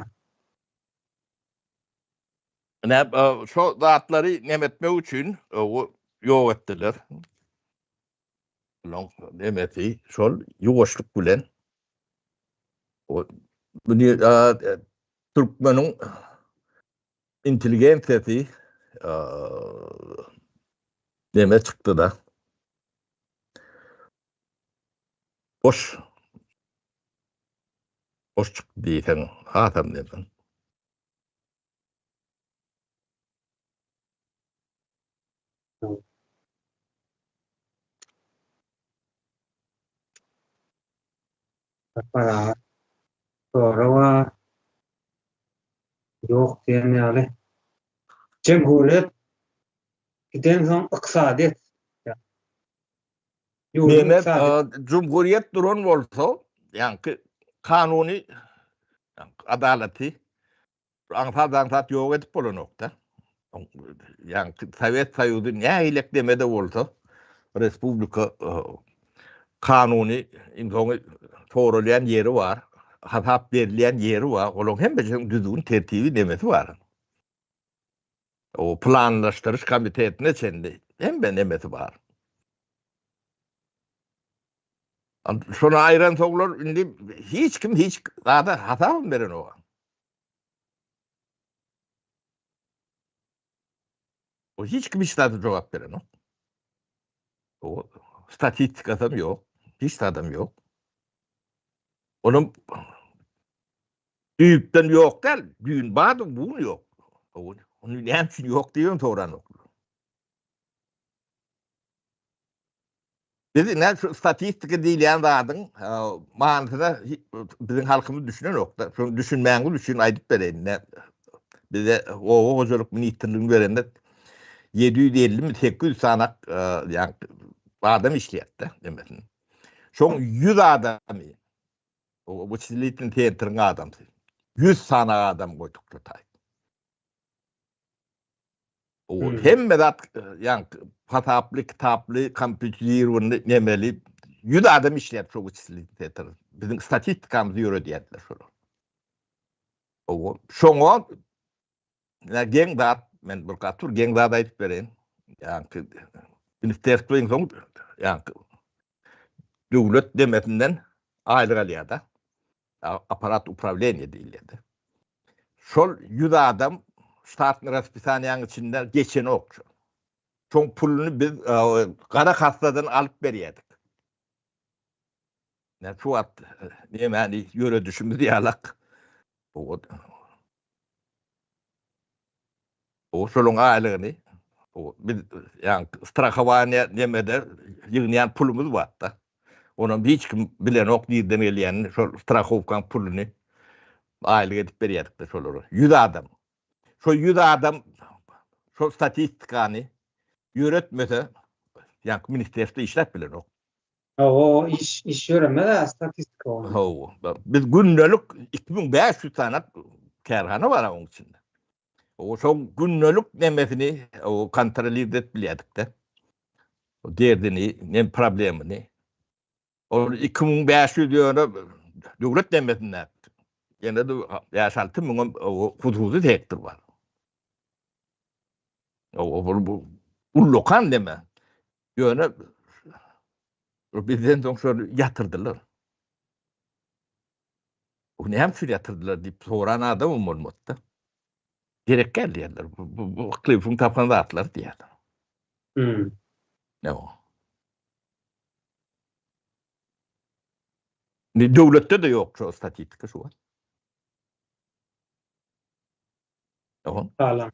Ine, şo zatlary neme etmek üçin ýok etdiler. Olaň nemesi şol ýuwaşlyk bilen muny türkmeniň intelligensiýasy neme çykdy-da. Boş. Boş çykdy diýseň, hasam neme. Sapar aga sorag ýok diýen ýaly. Jemhuriýet gidensoň ykdysadyýet Diýmek, jumhuriýet duran bolsa, ýaňky kanuny adalaty aňsat-aňsat ýok edip bolanok-da. Ýaňky Sowet Soýuzy nähilek deme-de bolsa, respublika kanuny iň soňy soralýan ýeri bar, hasap berilýän ýeri bar, olaryň hemmesiniň düzgün tertibi nemesi bar. O planlaşdyryş komitetine çenli hemme nemesi bar. Şony aýransoňlar indi hiç kim hiç zada hasabam berenok. O hiç kim hiç zada jogap berenok. O statistikasam ýok, hiç zadam ýok. Onuň Düýpden ýok däl, düýn bardy, bu gün ýok. Ony näme üçin ýok diýibem soranoklar. Biz ine şu statistika diýilýän zadyň manysyna biziň halkymyz düşünenok-da. Şony düşünmäňiz üçin aýdyp bereýin. Bize oba hojalyk ministrligini berende. 750 mi 800 sanak ýa adam işleýärdi demesini. Şoň 100 adamy o wyçislitelnyý sentriň adamsy. 100 sany adam goýduk şo taý. O hemme zat ýa hasaply, kitaply, kompýuterli nemeli 100 adam işleýär şo wyçislitelnyý sentr. Biziň statistikamyzy ýöredýärdiler şolar. O şoňa Ine geň zat, men bir gaty bir geň zat aýdyp bereýin. Ýaňky ministerstwoň soň ýaňky döwlet demesinden aýlyk alýar-da. Aparat uprawleniýa diýilýär-de. Şol 100 adam ştatnyý raspisaniýanyň içinde geçenok şol. Şoň puluny biz gara kassadan alyp berýärdik. Ine şu wagt nemäni ýöredişimiz ýalak. O şolaryň aýlygyny biz ýa strahowaniýa nemede ýygnaýan pulumyz bar-da. Onam hiç kim bilenok nirden gelýänini, şol strahowkaň puluny aýlyk edip berýärdik-de şolara. 100 adam. Şo 100 adam şol statistikany ýöretmese, ýa ministerstwo işläp bilenok. Hawa, iş iş ýöremez-ä statistika boýunça. Hawa. Biz gündelik 2500 sany kärhana bar onuň içinde. O şo gündelik nemesini o kontrolird edip bilýärdik-de. O derdini, nem problemini. Ol 2500 ýöne döwlet nemesinde. Ýene-de 5-6 müňem hususy sektor bar. O bu ullakan neme. Ýöne bizden soň şony ýatyrdylar. Bu näme üçin ýatyrdylar diýip soran adamam bolmady-da. Gerek däl diýerler. Bu bu Yklymowyň tapan zatlary diýerler. Hmm. Ýok. Indi döwletde-de ýok şu statistika şu wagt. Ýok. Salam.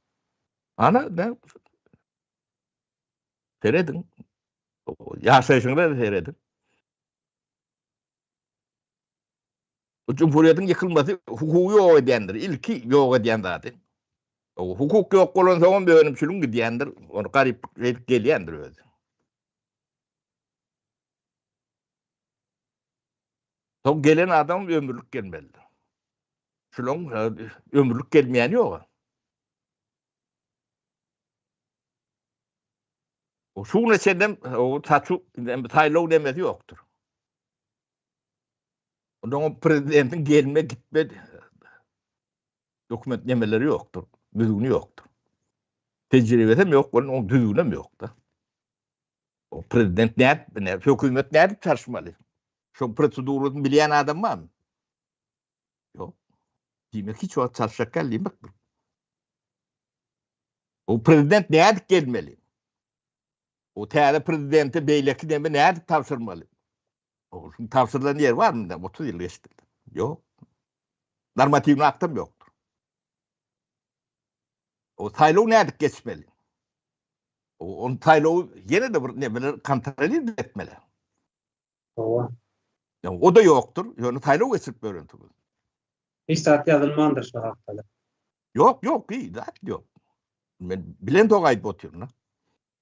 Ana, ne? Serediň. Ýaşaýşyňyza serediň. Bu cumhuriýetiň ýykylmasy hukugy ýok edýändir. Ilki ýok edýän zady. O hukuk ýok bolansoň hem önümçiligiň gidýändir. Ony garyplyk edip gelýändir özi. Soň gelen adam ömürlik gelmelidir. Şulaň ömürlik gelmeýäni ýok. O şu güne çenlem o saçu saýlaw demesi ýokdur. Ondan o prezidentiň gelme gitme dokument nemeleri ýokdur, düzgüni ýokdur. Tejribesi hem ýok, onuň düzgüni hem ýokdur. O prezident nädip, ne, hökümet nädip çalyşmaly? Şu prosedurasyny bilýän adam barmy? Ýok. Diýmek hiç wagt çalyşjak däl diýmekdir. O prezident nädip gelmeli? O täze prezidente beýleki neme nädip tabşyrmaly? O şuň tabşyrylan ýeri barmy indi? 30 ýyl geçdi. Ýok. Normatiwny aktam ýokdur. O saýlaw nädip geçmeli? O on saýlawy ýene-de bir nemeler kontrol etmeli. Hawa. Ýa o-da ýokdur, ýöne saýlaw geçirip ýörensiňiz. Hiç zat ýazylmandyr şu hakda-da. Ýok, ýok, hiç zat ýok. Men bilen tok aýdyp otyryn-a.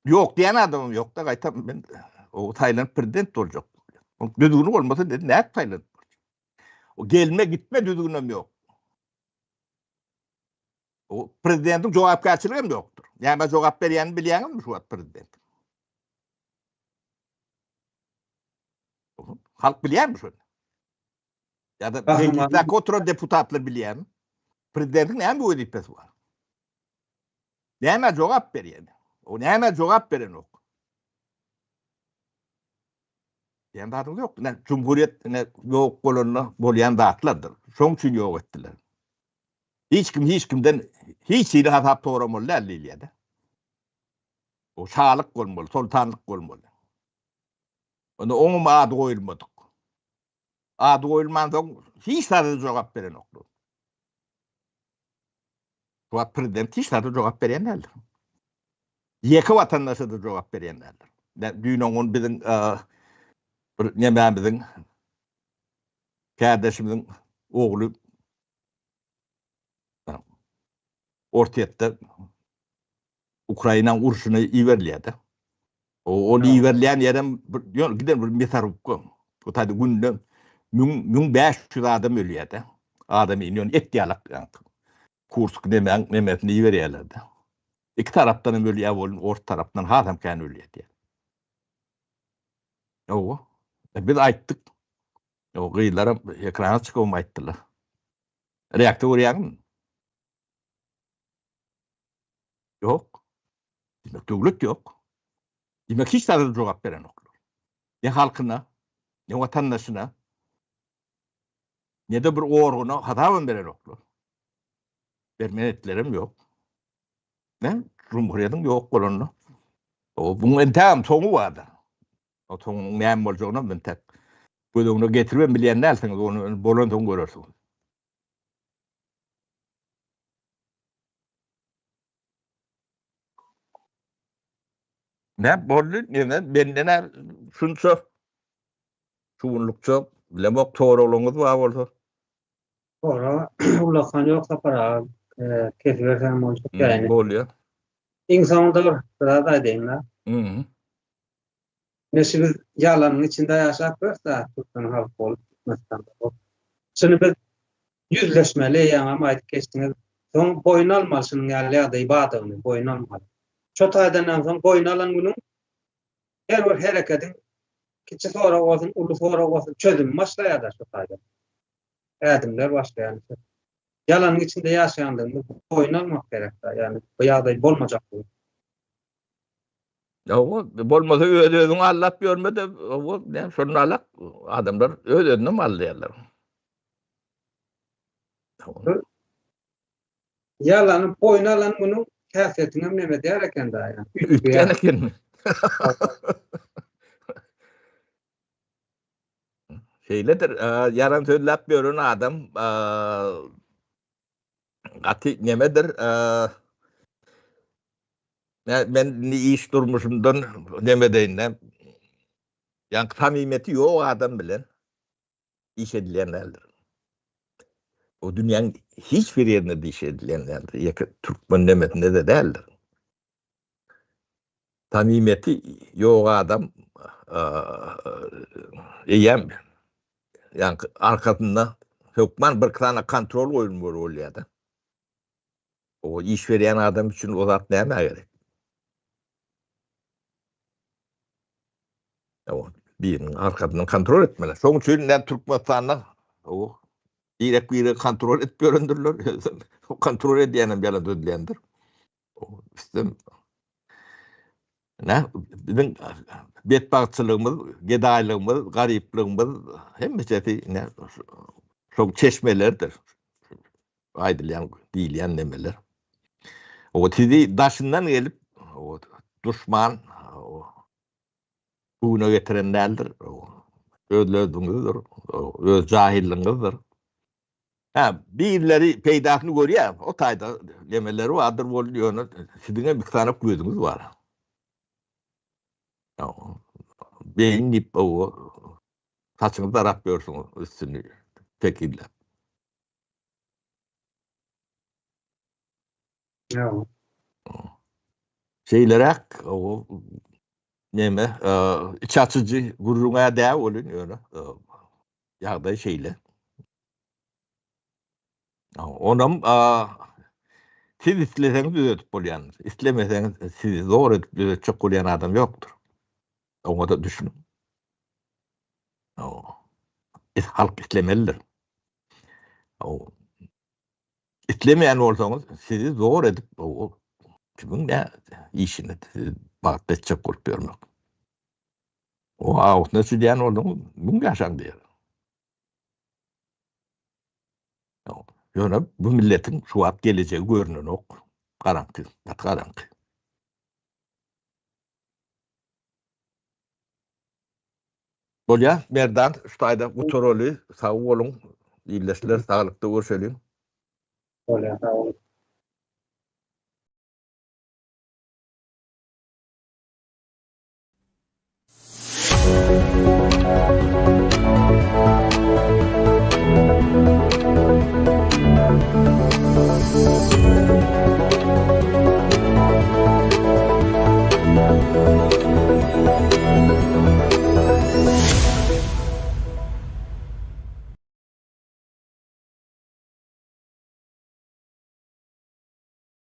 Ýok diýen adamym ýok-da, gaýtam men o saýlanyp prezident boljak. Oň düzgüni bolmasa dedi, nädip saýlanyp boljak? O gelme gitme düzgünem ýok. O prezidentiň jogapkärçiligi hem ýokdur. Nämä jogap berýänini bilýäňizmi şu wagt prezident? Halk bilýärmi şony? Ýa-da mejlisdäki oturan deputatlar bilýärmi? Prezidentiň näme wezipesi bar? Nämä jogap berýär? O nämä jogap berenok? Diýen zadyňyz ýok. Ine, jumhuriýet ine ýok bolanda bolýan zatlardyr. Şoň üçin ýok etdiler. Hiç kim hiç kimden hiç hili hasap soramaly däl diýilýär-de. O şalyk bolmaly, soltanlyk bolmaly. Onda oňam ady goýulmadyk. Ady goýulmansoň hiç zada jogap berenoklar. Şu wagt prezident hiç zada jogap berýän däldir. Ýeke watandaşa-da jogap berýän däldir. Düýn oňun biziň bir nemämiziň kärdeşimiziň ogly Orsýetde. Ukrainaň urşuna iberilýär-de. Ol iberilýän ýerem bir ýöne giden bir mesarubka. O taýda günde 1000 1500 adam ölýär-de. Adam ýöne et ýalak ýaňky. Kursk nemäň nemesini iberýärler-de. Iki tarapdan hem ölýär bolun, ors tarapdan hasam kän ölýär diýýär. Hawa. E, biz aýtdyk. O gyzlaram ekrana çykyp aýtdylar. Reaksiýa görýäňmi? Ýok. Diýmek döwlet ýok. Diýmek hiç zada jogap berenoklar. Ne halkyna, ne watandaşyna, ne-de bir organa hasabam berenoklar. Berme etlerem ýok. Ne? Cumhuriýetiň ýok bolanyny. O buň entägem soňy bardyr. O soňunyň näme boljagyny entäk göz öňüne getiribem bilýän dälsiňiz, ony bolansoň görersiňiz. Näme boldy? Neme? Menden nä şunça şunlukça bilemok soraglaryňyz bar bolsa. Sorag ullakan ýok Sapar aga. Kesiberseň boljak ýaly. Bolýar. Iň soňunda bir zat aýdaýyn-da. Mhm. Ine şu biz ýalanyň içinde ýaşap ýörüs-ä, türkmen halky bolup, Türkmenistanda bolup. Şuny biz ýüzleşmeli, ýaňam aýdyp geçdiňiz. Soň boýun almaly şunuň ýaly ýagdaý bardygyny, boýun almaly. Şo taýdanam soň boýun alan günüň her bir herekediň kiçi sorag bolsun, uly sorag bolsun, çözümi başlaýar-da şo taýdan. Ädimler başlaýar. Ýalanyň içinde ýaşaýandygymyzy boýun almak gerek-dä, ýagny bu ýagdaý bolmajakdygy. Hawa, bolmasa öz-özüňi aldap ýörme-de, hawa, näme şonda alak, adamlar öz-özünem aldaýarlar. Ýalany boýun alan günüň häsiýetiňem neme edýär eken da, ýa. Üýtgän eken. Şeýledir, ýalan sözläp ýören adam gaty nemedir, Men indi iş durmuşymdan neme edeýin-dä. Ýaňky samimiýeti ýok adam bilen iş edilýän däldir. O dünýäň hiç bir ýerinde iş edilýän däldir. Ýeke türkmen nemesinde-de däldir. Samimiýeti ýok adam eýýäm ýaňky arkasynda hökman bir sany kontrol goýulmaly bolýar-da. O iş berýän adam üçin o zat nämä gerek? O biriniň arkasyndan kontrol etmeli. Şoň üçin näme Türkmenistanda o birek biregi kontrol edip ýörendirler. Kontrol edýän hem ýalan sözleýändir. O üstem Nä biziň betbagtçylygymyz, gedaýlygymyz, garyplygymyz hemmesi nä şoň çeşmeleridir. Aýdylýan, diýilýän nemeler. O sizi daşyndan gelip, o duşman o güne getiren däldir. Özlerdiňizdir, öz jahilligiňizdir. Hä, birleri peýdasyny görýär, o taýda nemeleri bardyr boldy, ýöne siziň hem iki sany gözüňiz bar. Beýin diýip, o saçyňyzy darap ýörsüňiz üstüni tekizläp. Ýa. Şeýleräk, o neme, iç açyjy gürrüň-ä däl welin, ýöne ýagdaý şeýle. Onam siz isleseňiz düzetip bolýandyr. Islemeseňiz sizi zor edip düzetjek bolýan adam ýokdur. Oňa-da düşüniň. Halk islemelidir. Islemeýän bolsaňyz sizi zor edip kimiň nä işini sizi bagtly etjek bolup ýörmek. O awusyna çüdýän bolsaňyz müň ýaşaň diýer. Ýöne bu milletiň şu wagt gelejegi görnenok. Garaňky, gaty garaňky. Bolýar, Merdan, şu taýda gutaraly. Sag boluň, ildeşler, saglykda görşeliň. Bolýar, sag boluň.